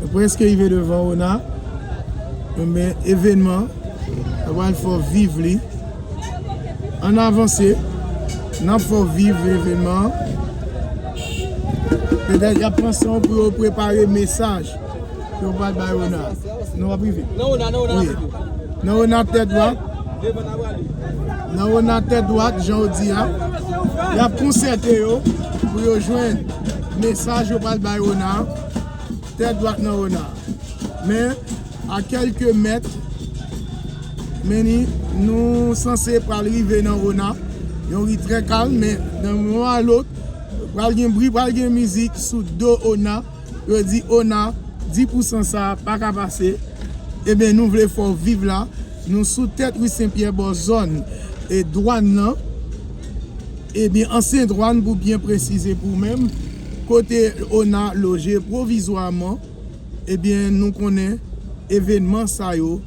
yo prèske rive devan ona. Men evènman sa pral fè w viv li. Ann avanse, n ap fè w viv evènman an. Petèt y ap pran san w pou yo prepare mesaj ke yo pral bay ona. Nou ap rive. Nan ona, nan ona, wi. Nan ona tèt dwat. Nan ona tèt dwat, jan w di a. Y ap konsète yo pou yo jwenn mesaj yo pral bay ona. Tèt dwat nan ona. Men, a kèlke mèt, men ni, nou sanse pral rive nan ona. Yon ri trè kalm, men nan yon moman a lòt, pral gen bri, pral gen mizik sou do ona. Yo di ona, dis pousan sa pa ka pase. Ebyen, nou vle fè w viv la. Nou sou tèt ri Sen Pyè, bò zòn e dwàn nan. Ebyen, ansyen dwàn, pou byen presize pou ou menm, kote ona loje pwovizwaman. Ebyen, nou konnen evènman sa yo,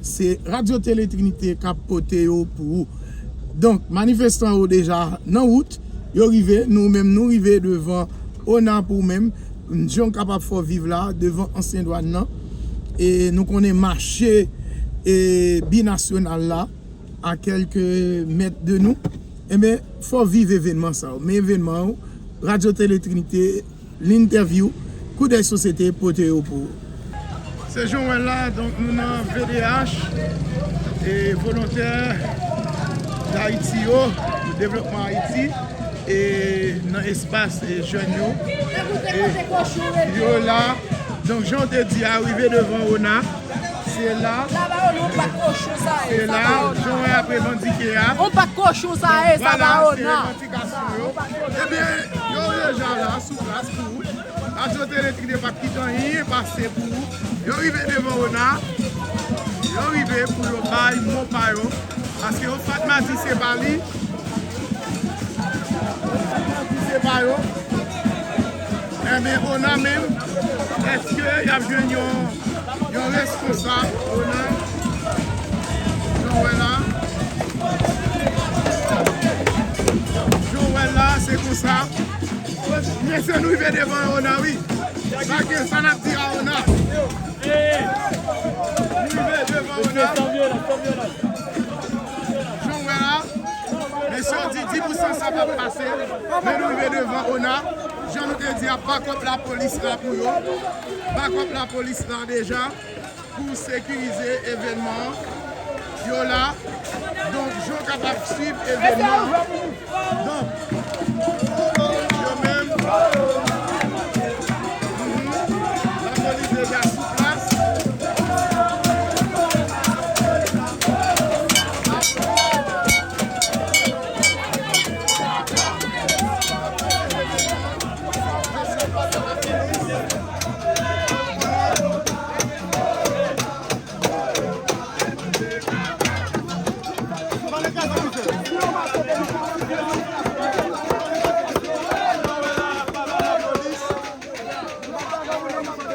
se Radyo Tele Trinite k ap pote yo pou ou. Donk, manifestan yo deja nan wout, yo rive, nou menm nou rive devan ona pou ou menm, jan w kapab fè w viv la, devan ansyen dwàn nan. E nou konnen mache, e, binasyonal la, a kèlke mèt de nou. Ebyen, fè w viv evènman sa yo. Men evènman yo, Radyo Tele Trinite, Lentèvyou, Koudèy Sosyete pote yo pou ou. Se jan w wè la, donk nou nan V D H, e volontè Dayiti yo, pou devlopman Ayiti, e nan espas e jèn yo. E yo la, donk jan w te di a, rive devan ona, se la, se la, jan w wè ap revandike a. Vwala, se revandikasyon yo. Ebyen, yo deja la, sou plas pou ou. Radyo Tele Trinite pa t kite anyen pase pou ou. Yo rive devan ona. Yo rive pou yo bay mo pa yo. Paske OFATMA di se pa li. OFATMA di se pa yo. Enben, ona menm, èske y ap jwenn yon, yon responsab ona? Jan w wè la. Jan w wè la, se konsa. Mesye, nou rive devan ona, wi. Sa gen, sa n ap di a ona? Nou rive devan ona. Jan w wè la, mesye yo di dis pousan sa p ap pase, men nou rive devan ona. Jan nou te di a, bakòp lapolis la pou yo. Bakòp lapolis la deja. Pou sekirize evènman an. Yo la. Donk, jan w kapab swiv evènman an. Donk, yo menm. Mhm. Lapolis deja sou plas.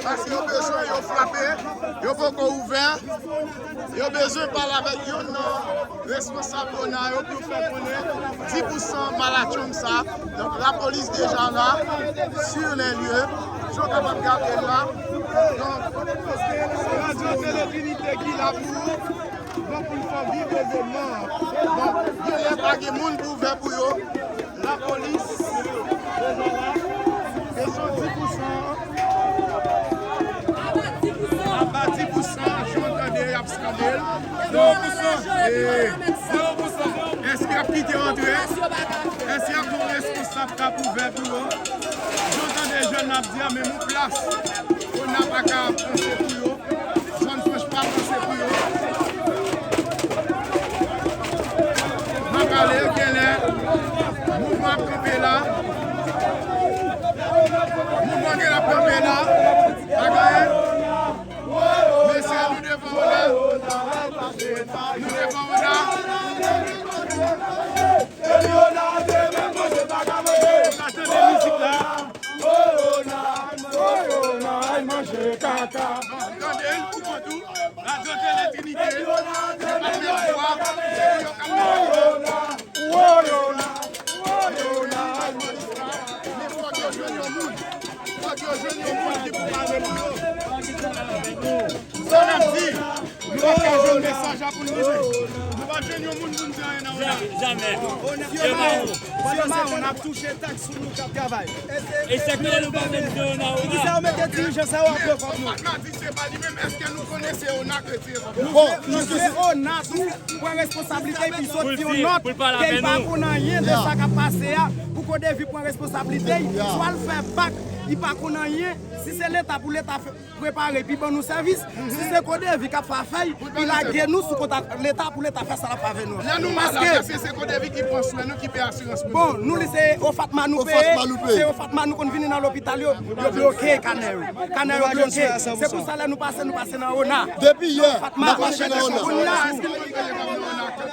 Paske yo bezwen yo frape, yo poko ouvè, yo bezwen pale avèk youn nan responsab ona yo pou fè konnen dis pousan malatchong sa. Donk, lapolis deja la, sur les lieux, jan w kapab gade la. Donk, se Radyo Tele Trinite ki la pou, bon, pou l fè w viv evènman an. Donk, genlè pa gen moun pou ouvè pou yo. Lapolis deja la. Kesyon dis pousan. Aba dis pousan, jan w tande y ap skande l. Donk, e, èske y ap kite yo antre? Èske y ap gen yon responsab k ap ouvè pou yo? Jan w tande jèn ap di a, men moun plas, ona pa ka panse pou yo. Zòn franch pa panse pou yo. M ap ale, genlè mouvman ap kanpe la. Mouvman genlè ap kanpe la. Pa gen anyen. Mesye, nou devan ona. Nou devan ona. Ou ka tande mizik la. Tande l pou kont ou. Radyo Tele Trinite, se pa menm vwa, se pou yo k ap mete yo. Men fòk yo jwenn yon moun. Fòk yo jwenn yon moun ki pou pale pou yo. Sa n ap di, nou p ap ka jwenn mesaj la pou n rive. Nou p ap jwenn yon moun pou n di anyen nan ona. Jamè. Sèlman, sèlman, n ap touche taks sou nou k ap travay. E sèke nou pa menm di ona, ona. Poukisa yo mete dirijan sa yo ap defann nou? Di se pa li menm, èske nou konnen se ona k retire kòb yo? Bon, nou vle ona tou pran responsablite l, epi sot di yon nòt ke l pa konn anyen de sa k ap pase a, pou Kodevi pran responsablite l, swa l fè bak, li pa konn anyen, si se Leta pou Leta fè, prepare epi ban nou sèvis, si se Kodevi k ap fè afè l, li lage nou sou konta Leta pou Leta fè sa l ap fè avè nou an. Lè nou malad, èske se Kodevi ki pran swen nou, ki peye asirans pou nou? Bon, nou li se OFATMA nou peye, se OFATMA nou konn vini nan lopital yo, yo bloke kanè yo. Kanè yo bloke. Se pou sa lè nou pase, nou pase nan ona. Depi yè, n ap mache nan ona.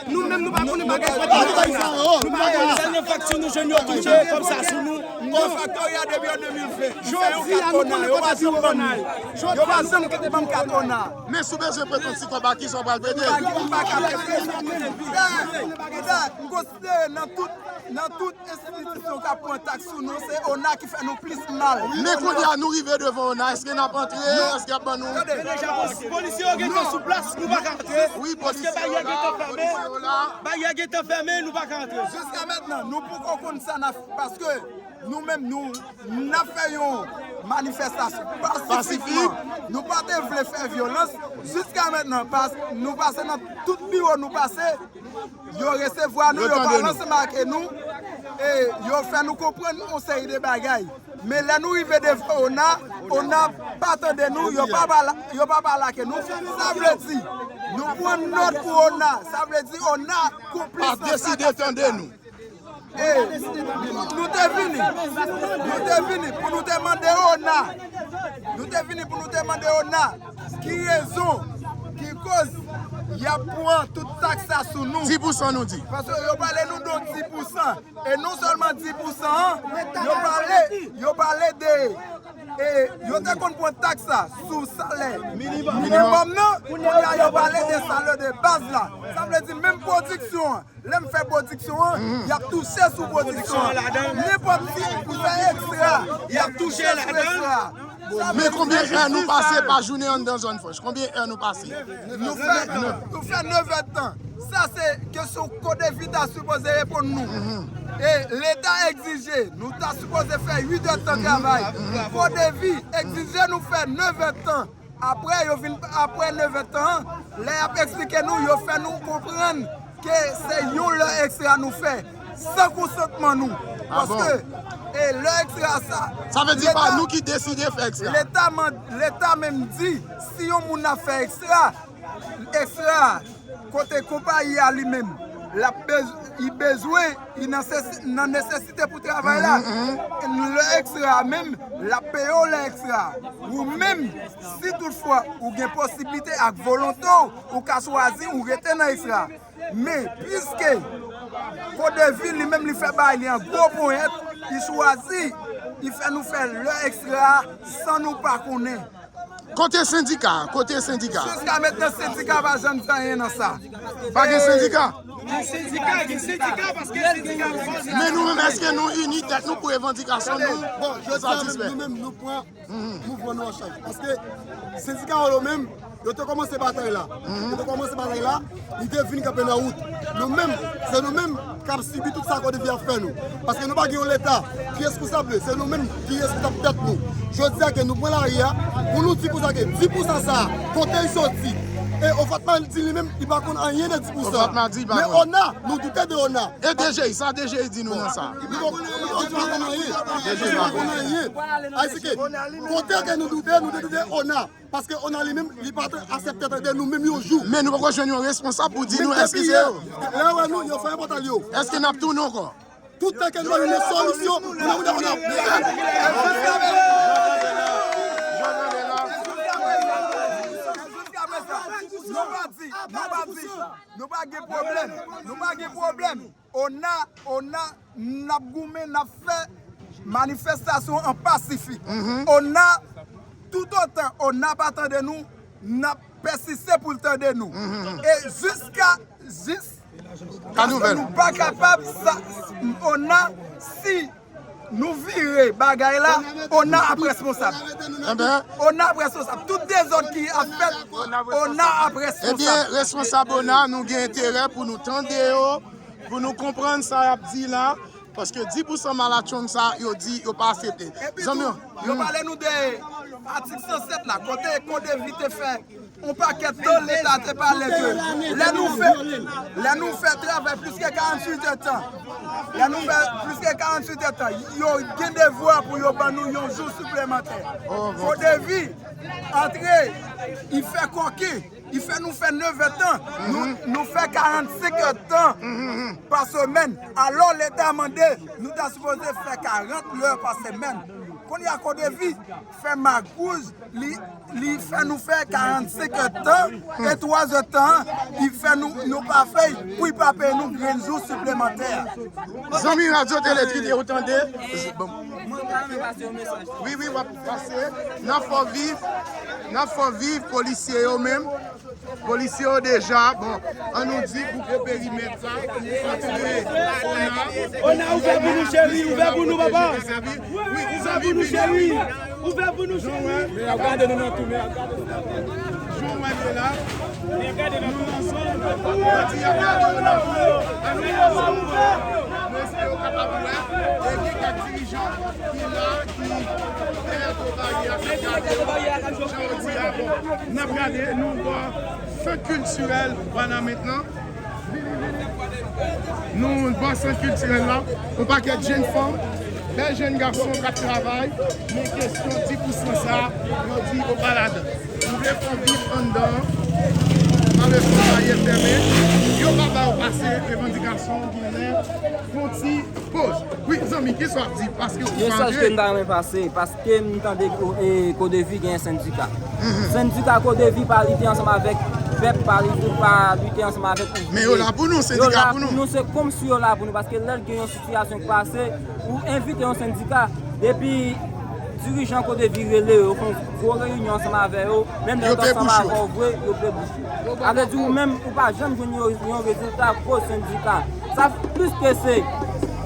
Nou menm nou pa konnen bagay sa. Nou pa konnen. Sa nan fakti nou jwenn yo touche kòb sa sou nou. Kòb faktori a depi an de mil ven. Jodi a nou konnen kote pou ona yo. Jodi a nou konnen kote ban m kat ona. Men si w bezwen prete yon ti kòb, a kisa w pral prete? M pa ka prete. M konsidere nan tout, nan tout enstitisyon k ap pran taks sou nou, se ona ki fè nou plis mal. Men kounye a nou rive devan ona, èske n ap antre? Èske y ap ban nou? Polisye yo gentan sou plas, nou pa ka antre. Wi, polisye yo la, polisye yo la. Baryè gentan fèmen, nou pa ka antre. Jiska mentnan, nou poko konn sa n ap, paske nou menm, nou, n ap fè yon manifestasyon pasifikman. Nou pa te vle fè vyolans. Jiska mentnan, pas, nou pase nan tout biwo nou pase, yo resevwa nou, yo pale ansanm ak nou, e yo fè nou konprann yon seri de bagay. Men lè nou rive devan ona, ona pa tande nou, yo pa pale, yo pa pale ak nou. Sa vle di, nou pran nòt pou ona. Sa vle di ona konplis nan sa k ap fèt la. E nou te vini, nou te vini pou nou te mande ona. Nou te vini pou nou te mande ona ki rezon, ki koz y ap pran tout taks sa sou nou. Dis pousan nou di. Paske yo pale nou de dis pousan. E non sèlman dis pousan an, yo pale, yo pale de, e yo te konn pran taks sa sou salè minimòm nan, kounye a yo pale de salè de baz la. Sa vle di menm pwodiksyon an, lè m fè pwodiksyon an, y ap touche sou pwodiksyon an. Nenpòt si ou fè ekstra, y ap touche sou ekstra. Men konbyen è nou pase pa jounen anndan zòn franch? Konbyen è nou pase? Nou fè, nou fè nèf èdtan. Sa se kesyon Kodevi ta sipoze reponn nou. E Leta egzije, nou ta sipoze fè uit èdtan travay. Kodevi egzije nou fè nèf èdtan. Apre, yo vin, apre nèf èdtan an, lè y ap eksplike nou, yo fè nou konprann ke se yon lè ekstra nou fè, san konsantman nou. Paske, e lè ekstra sa, sa vle di pa nou ki deside fè ekstra. Leta, Leta menm di, si yon moun ap fè ekstra, ekstra, kote konpayi a li menm, l ap bez-, li bezwen, li nan ses-, nan nesesite pou travay la. Lè ekstra a menm, l ap peye w lè ekstra a. Ou menm, si toutfwa ou gen posiblite ak volonte w, ou ka chwazi ou rete nan ekstra a. Men, piske Kodevi li menm li fè bagay li an gwo ponyèt, li chwazi, li fè nou fè lè ekstra a san nou pa konnen. Kote sendika? Kote sendika? Jiska mentnan, sendika pa janm di anyen nan sa. Pa gen sendika? Gen sendika, gen sendika, paske sendika. Men nou menm, èske nou ini tèt nou pou revandikasyon nou satisfè? Bon, jodi a menm, nou menm, nou pran mouvman nou an chaj. Paske sendika yo menm, yo te kòmanse batay la. Yo te kòmanse batay la, li te vin kanpe nan wout. Nou menm, se nou menm k ap sibi tout sa Kodevi ap fè nou. Paske nou pa gen yon Leta ki responsab, se nou menm ki responsab tèt nou. Jodi a ke nou pran lari a, pou nou di konsa ke dis pousan sa a, kote l soti. E Ofatma di li menm, li pa konn anyen de dis pousan. Men ona, nou doute de ona. E D G I, sa D G I di nou nan sa? Nou pa konn anyen. D G I pa konn anyen. Ayisyen, kote ke nou doute, nou te doute ona. Paske ona li menm, li pa t aksepte tande nou menm yon jou. Men nou poko jwenn yon responsab pou di nou èske se yo. Lè yo wè nou, yo fèmen pòt yo. Èske n ap tounen ankò? Tout tan ke nou pa jwenn yon solisyon, nou nan, nou nan, nou nan. Jiska prezan, nou pa di, nou pa di, nou pa gen pwoblèm, nou pa gen pwoblèm. Ona, ona, n ap goumen, n ap fè manifestasyon an pasifik. Ona, toutotan ona pa tande nou, n ap pèsiste pou l tande nou. E jiska, jis, paske nou pa kapab, sa, ona, si nou vire bagay la, ona ap responsab. Ona ap responsab. Tout dezòd ki ap fèt, ona ap responsab. Ebyen, responsab ona, nou gen enterè pou nou tande yo, pou nou konprann sa y ap di la, paske dis pousan malatchong sa, yo di yo pa aksepte. Zanmi yo, yo pale nou de atik san sèt la, kote Kodevi te fè yon pakèt tan, Leta te pale ke lè nou fè, lè nou fè travay plis ke karanntuit èdtan, lè nou fè plis ke karanntuit èdtan, yo gen devwa pou yo ban nou yon jou siplemantè. Kodevi antre, li fè kòke. Li fè nou fè nèf èdtan, nou, nou fè karannsenk èdtan pa semèn. Alò, Leta mande, nou ta sipoze fè karant lè pa semèn. Kounye a, Kodevi fè magouj, li, li fè nou fè karannsenk èdtan e twa èdtan, li fè nou, nou pa fè, pou li pa peye nou grenn jou siplemantè. Zanmi Radyo Tele Trinite, ou tande? Wi, wi, w ap pase. N ap fè w viv, n ap fè w viv polisye yo menm. Polisye yo deja, bon, an nou di pou gwo perimèt la, antre ona. Ona, ouvè pou nou, cheri, ouvè pou nou, papa. Ouvè pou nou, cheri. Ouvè pou nou, cheri. Men y ap gade nou nan tou, men y ap gade nou nan tou. Nou wè nou la, nou nan zòn, yo di y ap gade yo nan zòn, nou espere yo kapab wè, e gen kèk dirijan ki la, ki dèyè do baryè a, k ap gade yo, jan yo di a, bon, n ap gade, nou bò sant kiltirèl Wanament lan. Nou bò sant kiltirèl la, yon pakèt jenn fanm, bèl jenn gason k ap travay, men kesyon dis pousan sa, yo di yo pa ladan. Nou vle fè yon vit anndan, malerezman baryè fèmen, yo pa ba yo pase, revandikasyon genlè fè yon ti poz. Wi, zanmi, kisa w ap di? Paske ou pa Mesaj ke antre. M ta renmen pase, paske m tande e, Kodevi gen sendika. Sendika Kodevi pa lite ansanm avèk pèp, pa lite, pa lite ansanm avèk ouvriye. Men yo la pou nou, sendika pou nou. Se kòmsi yo la pou nou, paske lè l gen yon sitiyasyon k pase, ou envite yon sendika, depi dirijan Kodevi rele yo, fè yon gwo reyinyon ansanm avè yo, menm lè yo t ansanm avè w vre, yo pe bouch ou. Sa vle di ou menm, ou pa janm jwenn yon, yon rezilta akoz sendika. Sa plis ke se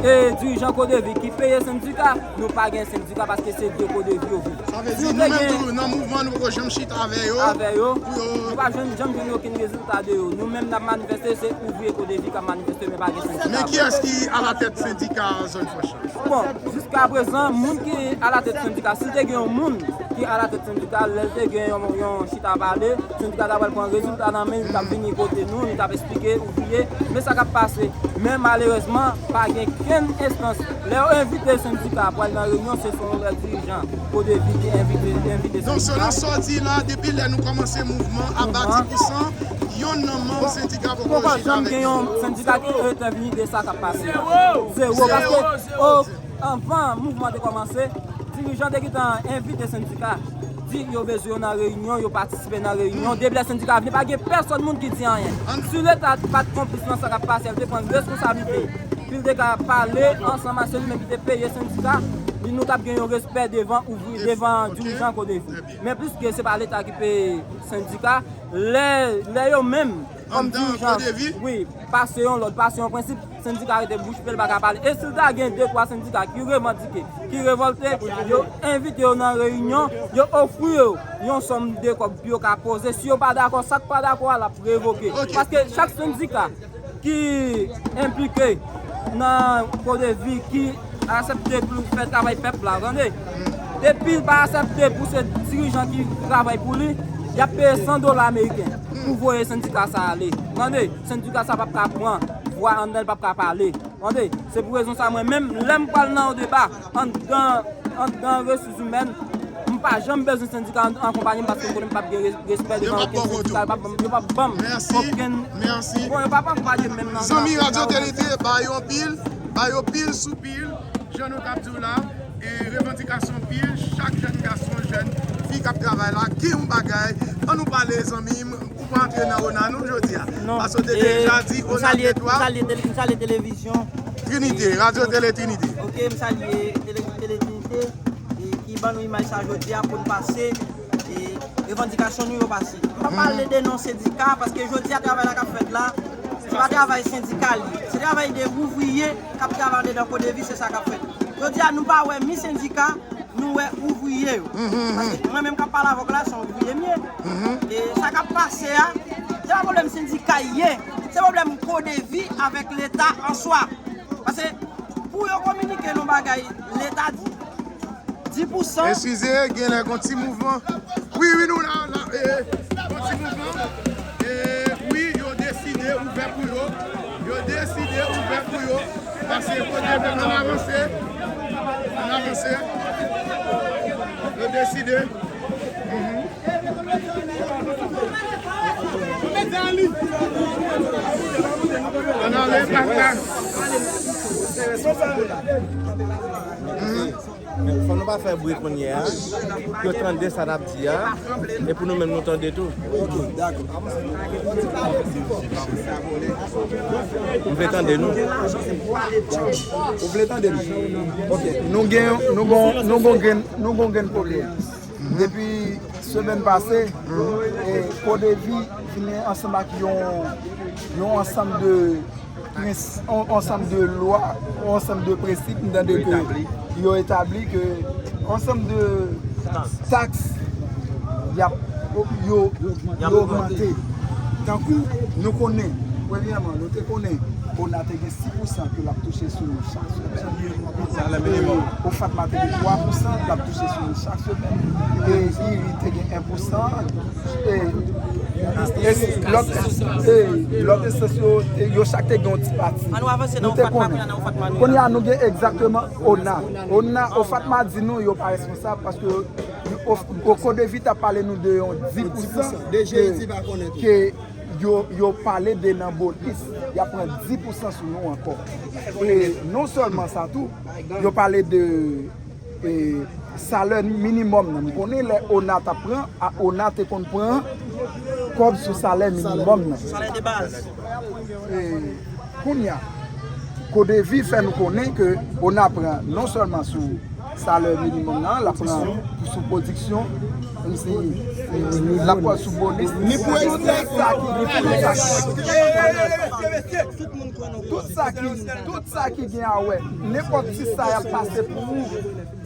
e, dirijan Kodevi ki peye sendika, nou pa gen sendika paske se de Kodevi yo vin. Sa vle di nou menm tou, nan mouvman, nou poko janm chita avè yo. Avè yo, nou pa janm, janm jwenn okenn rezilta de yo. Nou menm n ap manifeste, se ouvriye Kodevi k ap manifeste, men pa gen sendika. Men kiyès ki alatèt sendika zòn Franch lan? Bon, jiskaprezan, moun ki alatèt sendika, si te gen yon moun ki alatèt sendika, lè l te gen yon, yon chita pale, sendika ta pral pran rezilta nan men, li t ap vini kote nou, li t ap eksplike ouvriye, men sa k ap pase. Men malerezman, pa gen kenn enstans. Lè yo envite sendika pou al nan reyinyon, se sèlman lè dirijan Kodevi ki envite, envite sendika. Donk, selon sa w di la, depi lè nou kòmanse mouvman, apa dis pousan, yonn nan manm sendika poko chita avèk nou. Poko janm gen yon sendika ki entèvni de sa k ap pase. Zewo, paske, o, anvan mouvman te kòmanse, dirijan te gentan envite sendika, di yo bezwen yo nan reyinyon, yo patisipe nan reyinyon. Depi lè sendika vini, pa gen pèsòn moun ki di anyen. Si Leta pa t konplis nan sa k ap pase, l te pran responsablite, pou l te ka pale ansanm ak se li menm ki te peye sendika, li, nou t ap gen yon respè devan ouvriye, devan dirijan Kodevi. Men plis ke se pa Leta ki peye sendika, lè, lè yo menm, kòm dirijan, wi, pase yon lòd, pase yon prensip, sendika rete bouch be, l pa ka pale. E si l ta gen de twa sendika ki revandike, ki revòlte, yo envite yo nan reyinyon, yo ofri yo yon sòm de kòb pou yo ka poze. Si yo pa dakò, sa k pa dakò a, l ap revoke. Paske chak sendika ki enplike nan Kodevi, ki aksepte pou l fè travay pèp la, tande. Depi l pa aksepte pou se dirijan ki travay pou li, y ap peye san dola ameriken pou voye sendika sa ale. Tande, sendika sa p ap ka pran vwa anndan l, p ap ka pale. Tande, se pou rezon sa mwen menm, lè m pral nan yon deba anndan, anndan resous imèn, m pa janm bezwen sendika an, an konpayi m paske m konnen m p ap gen res-, respè devan okenn sendika, yo p ap ban m, yo p ap ban m okenn. Bon, yo p ap ankouraje m menm nan. Zanmi Radyo Tele Tide, ba yo anpil, ba yo pil sou pil, jan nou t ap di w la, e revandikasyon pil, chak jèn gason, jèn fi k ap travay la, gen yon bagay, ann nou pale zanmi m, ou pa antre nan ona nou jodi a. Non. Paske w te deja di ona gen twa. M salye tele-, m salye televizyon. Trinite, Radyo Tele Trinite. Ok, m salye tele-, Tele Trinite, e ki ban nou imaj sa jodi a pou n pase, e revandikasyon nou yo pase. M pa pale de non sendika, paske jodi a travay la k ap fèt la, se pa travay sendika li ye. Se travay de ouvriye k ap travay andedan Kodevi, se sa k ap fèt. Jodi a nou pa wè mi sendika, nou wè ouvriye yo. Paske mwen menm k ap pale avè w la, se yon ouvriye m ye. E sa k ap pase a, se pa pwoblèm sendika li ye, se pwoblèm Kodevi avèk Leta an swa. Paske pou yo kominike yon bagay, Leta di dis pousan. Eskize, genlè gon ti mouvman. Wi, wi, nou la, la, e, gon ti mouvman. E, wi, yo deside ouvè pou yo. Yo deside ouvè pou yo. Pase kote, ann avanse. Ann avanse. Yo deside. Ann ale, papa. Fò nou pa fè bri kounye a, pou yo tande sa n ap di a, e pou nou menm nou tande tou. Ok, dakò. M vle tande nou. Ou vle tande nou? Ok, nou gen, nou gon, nou gon grenn, nou gon grenn pwoblèm. Depi semèn pase, e, Kodevi vini ansanm ak yon, yon ansanm de prens-, yon ansanm de lwa, yon ansanm de prensip, m tande ke yo etabli ke ansanm de taks y ap yo, yo ogmante. Tankou nou konnen, premyèman, nou te konnen ona te gen sis pousan ke l ap touche sou nou chak semèn. Salè minimòm. E OFATMA te gen twa pousan l ap touche sou nou chak semèn. E IRI te gen en pousan. E, e lòt, e lòt enstans yo, te- yo chak te gen yon ti pati. Ann nou avanse nan OFATMA, kounye a nou gen egzakteman ona. Ona, OFATMA di nou yo pa responsab paske o, o CODEVI t ap pale nou de yon dis pousan ke yo, yo pale de nan bonis, y ap pran dis pousan sou nou ankò. E non sèlman sa tou, yo pale de, e, salè minimòm nan. M konnen lè ona t ap pran, a, ona te konn pran kòb sou salè minimòm nan. Salè de baz. E, kounye a, CODEVI fè nou konnen ke ona pran non sèlman sou salè minimòm nan, l ap pran sou pwodiksyon, menm si l ap pran sou bonis. Ni pou tout sa ki, tout sa ki, tout sa ki, tout sa ki gen a wè, nenpòt ti sa y ap pase pou ou,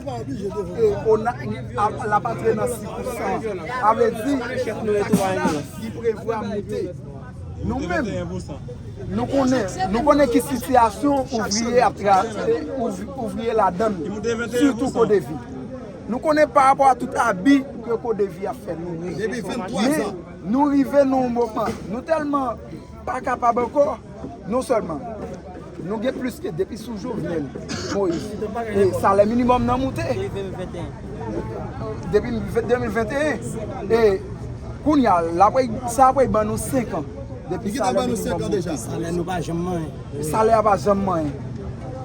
e, ona, a, l ap antre nan sis pousan. Sa vle di, li prevwa moute. Nou menm, nou konnen, nou konnen ki sitiyasyon ouvriye ap tra-, ouvri-, ouvriye ladan l, sitou CODEVI. Nou konnen pa rapò a tout abi ke CODEVI ap fè nou. Men, nou rive nan yon moman, nou tèlman pa kapab ankò, non sèlman nou gen plis ke depi sou Jovenel Moïse, e salè minimòm nan moute. Depi de mil venteyen. E kounye a, l apre, sa apre ban nou senk an depi salè minimòm moute. Salè nou pa janm manyen. Salè a pa janm manyen.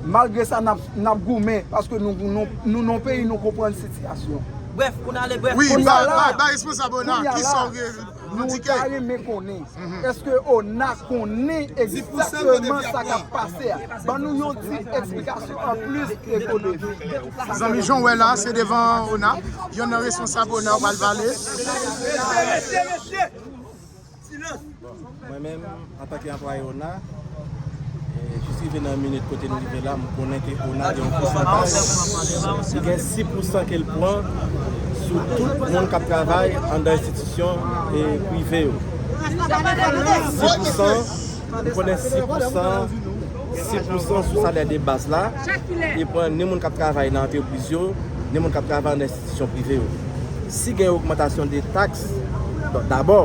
Malgre sa, n ap, n ap goumen, paske nou, nou, nou nan peyi, nou konprann sitiyasyon. Brèf, pou n ale brèf. Wi, ba, ba, ba responsab ona, kisa w re-, nou ta renmen konnen, èske ona konnen egzakteman sa k ap pase a? Ban nou yon ti eksplikasyon anplis de CODEVI. Zanmi, jan w wè la, se devan ona. Yonn nan responsab ona pral pale. Mwen menm, antanke anplwaye ona, e, jis rive nan minit kote nou rive la, m konnen ke ona gen yon pousantaj. Li gen sis pousan ke l pran sou tout moun k ap travay anndan enstitisyon, e, prive yo. Sis pousan, m konnen sis pousan, sis pousan sou salè de baz la, li pran ni moun k ap travay nan antrepriz yo, ni moun k ap travay nan enstitisyon prive yo. Si gen ogmantasyon de taks, bon, dabò,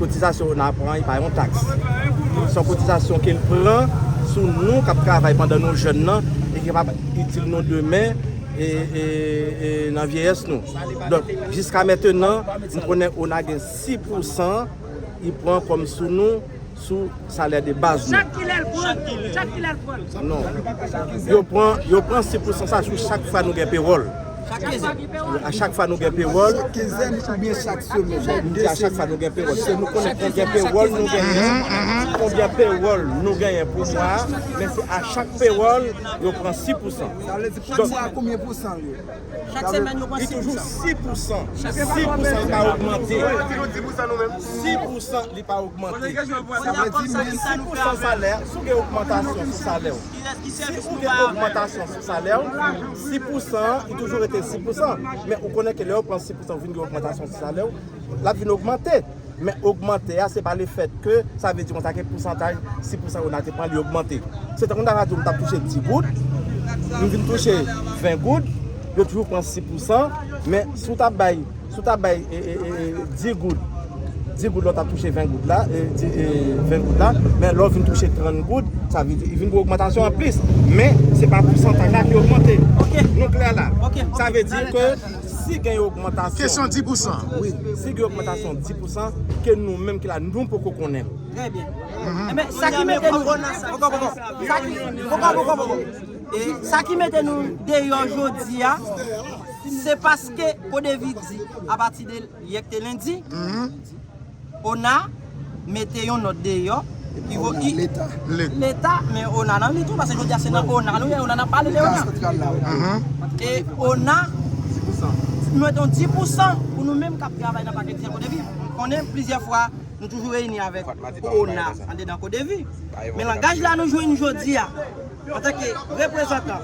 kotizasyon ona pran, li pa yon taks. Se yon kotizasyon ke l pran sou nou k ap travay pandan nou jèn nan e ki kapab itil nou demen e, e, e nan vyeyès nou. Donk, jiska mentenan, m konnen ona gen sis pousan li pran kòm sou nou, sou salè de baz nou. Chak kilè l pran? Chak kilè l pran? Non. Yo pran, yo pran sis pousan sa sou chak fwa nou gen pewòl. Chak kenzen? A chak fwa nou gen pewòl. Chak kenzen oubyen chak semèn? M di a chak fwa nou gen pewòl. Se nou konnen konbyen pewòl nou genyen, konbyen pewòl nou genyen pou mwa a, men se a chak pewòl yo pran sis pousan. Sa vle di pa mwa a konbyen pousan l ye? Chak semèn yo pran sis pousan. Li toujou sis pousan. Sis pousan, li pa ogmante. Sis pousan, li pa ogmante. Sa vle di menm sis pousan salè, si w gen ogmantasyon sou salè w, si ou gen ogmantasyon sou salè w, sis pousan an, li toujou rete sis pousan. Men ou konnen ke lè yo pran sis pousan, ou vin gen ogmantasyon sou salè w, l ap vin ogmante. Men ogmante a, se pa lefèt ke sa vle di konsa ke pousantaj sis pousan ona te pran li ogmante. Se tankou m ta va di w m t ap touche dis goud, m vin touche ven goud, yo toujou pran sis pousan, men si w t ap bay, si w t ap bay, e, e, e, dis goud, dis goud la w t ap touche ven goud la, e, di, e, ven goud la, men lè w vin touche trant goud, sa vle di, vin gen ogmantasyon anplis, men se pa pousantaj la ki ogmante. Nou klè la. Sa vle di ke si gen yon ogmantasyon, kesyon dis pousan, wi, si gen ogmantasyon dis pousan, ke nou menm ki la, nou poko konnen l. Trè byen. Enben, sa ki mete nou, poko, poko, sa ki, poko, poko, poko. E sa ki mete nou deyò jodi a, se paske CODEVI di, apati de yè k te lendi, ona mete yon nòt deyò, epi vo-, i-, Leta. Leta, men ona nan li tou, paske jodi a se nan ona nou ye, ona n ap pale de ona. E ona mete yon dis pousan pou nou menm k ap travay nan paketize CODEVI. M konnen plizyè fwa nou toujou reyini avèk ona andedan CODEVI. Men langaj la nou jwenn jodi a, antanke reprezantan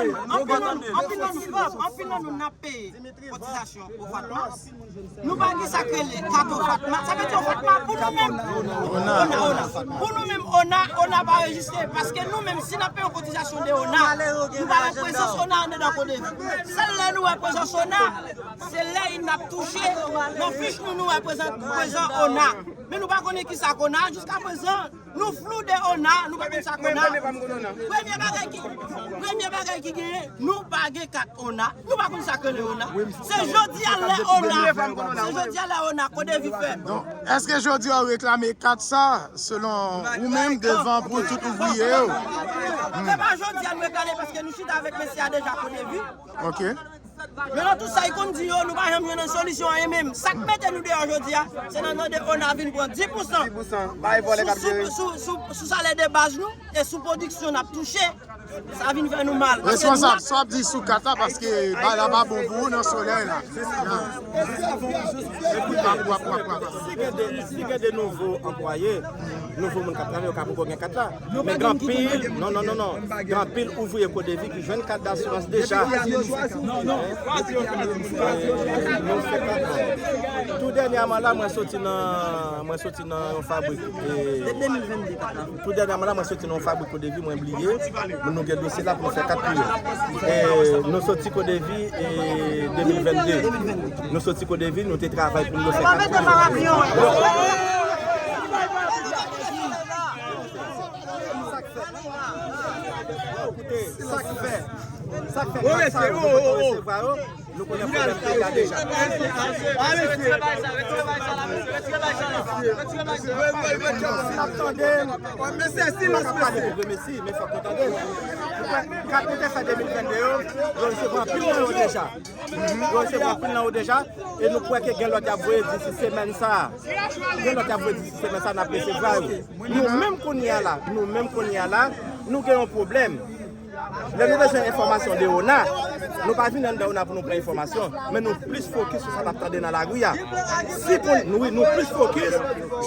anpil nan nou, anpil nan nou, anpil nan nou, anpil nan nou n ap peye kotizasyon OFATMA. Nou pa gen sa k rele kat OFATMA. Sa vle di OFATMA pou nou menm. Ona, ona. Pou nou menm, ona, ona pa rejistre. Paske nou menm, si n ap peye yon kotizasyon de ona, nou pa wè prezans ona anndan kodevi. Sèl lè nou wè prezans ona, se lè n ap touche nan fich nou, nou wè prezan, prezan ona. Men nou pa konnen ki sa k ona jiska prezan. Nou flou de ona, nou pa konn sa k ona. Premye bagay ki, premye bagay ki genyen, nou pa gen kat ona. Nou pa konn sa k rele ona. Se jodi a lè ona, se jodi a lè ona, kodevi fè. Donk, èske jodi a w reklame kat sa, selon ou menm, devan pou tout ouvriye yo? Se pa jodi a nou reklame paske nou chita avèk mesye a deja kodevi. Ok. Men nan tout sa, li konn di yo, nou pa janm jwenn solisyon anyen menm. Sa k mete nou deyò jodi a, se nan tande ona vin pran dis pousan sou, sou, sou, sou, sou salè de baz nou e sou pwodiksyon n ap touche. Sa vin fè nou mal. Paske nou Responsab, sa w ap di sou kat la, paske bagay la pa bon pou ou nan solèy la. Ekoute, si gen de, si gen de nouvo anplwaye, nouvo moun k ap travay, yo ka poko gen kat la. Men gen anpil, non, non, non, non. Gen anpil ouvriye kodevi ki jwenn kat dasirans deja. Nou fè kat. Tou dènyèman la, mwen soti nan, mwen soti nan yon fabrik. E, tou dènyèman la, mwen soti nan yon fabrik kodevi, mwen bliye. Men nou gen dosye la pou nou fè kat pou yo. E, nou soti kodevi, e, de mil vennde. Nou soti kodevi, nou te travay pou nou fè kat pou yo. Sa k fè, sa k fè, sa k fè, nou pa resevwa yo, nou konnen pwoblèm peyi a deja. Si n ap tande, nou pa pale pou premye si, men fòk nou tande. Kat nou te fè de mil vennde yo, yo resevwa anpil nan yo deja. Yo resevwa anpil nan yo deja, e nou kwè ke gen lòt y ap voye disi semèn sa a. Gen lòt y ap voye disi semèn sa a, n ap resevwa yo. Nou menm kounye a la, nou menm kounye a la, nou gen yon pwoblèm. Lè nou bezwen enfòmasyon de ona, nou pa vin anndan ona pou nou pran enfòmasyon, men nou plis fokis sou sa n ap tande nan lari a. Si pou nou, wi, nou plis fokis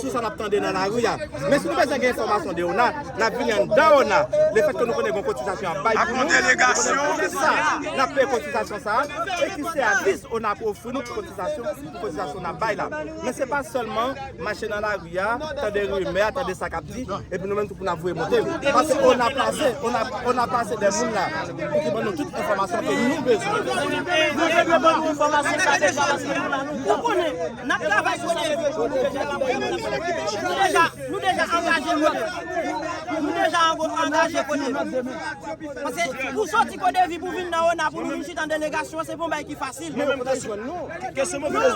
sou sa n ap tande nan lari a. Men si nou bezwen gen enfòmasyon de ona, n ap vini anndan ona. Lefètke nou konnen gen kotizasyon ap bay pou nou, nou konnen poukisa n ap peye kotizasyon sa a, e ki sèvis ona ap ofri nou pou kotizasyon, pou kotizasyon n ap bay la. Men se pa sèlman mache nan lari a, tande rimè, tande sa k ap di, epi nou menm tou pou n ap voye monte. Paske ona plase, ona, ona plase de moun la pou ki ban nou tout enfòmasyon ke nou bezwen. Nou te dwe ban nou enfòmasyon sa deja, paske nou la, nou, ou konnen, n ap travay pou nou. Nou deja, nou deja angaje nou. Nou Deja ango- angaje kote. Paske pou soti kote vi pou vin nan ona pou nou vin chita an delegasyon, se pa yon bagay ki fasil. Kesyon mwen vle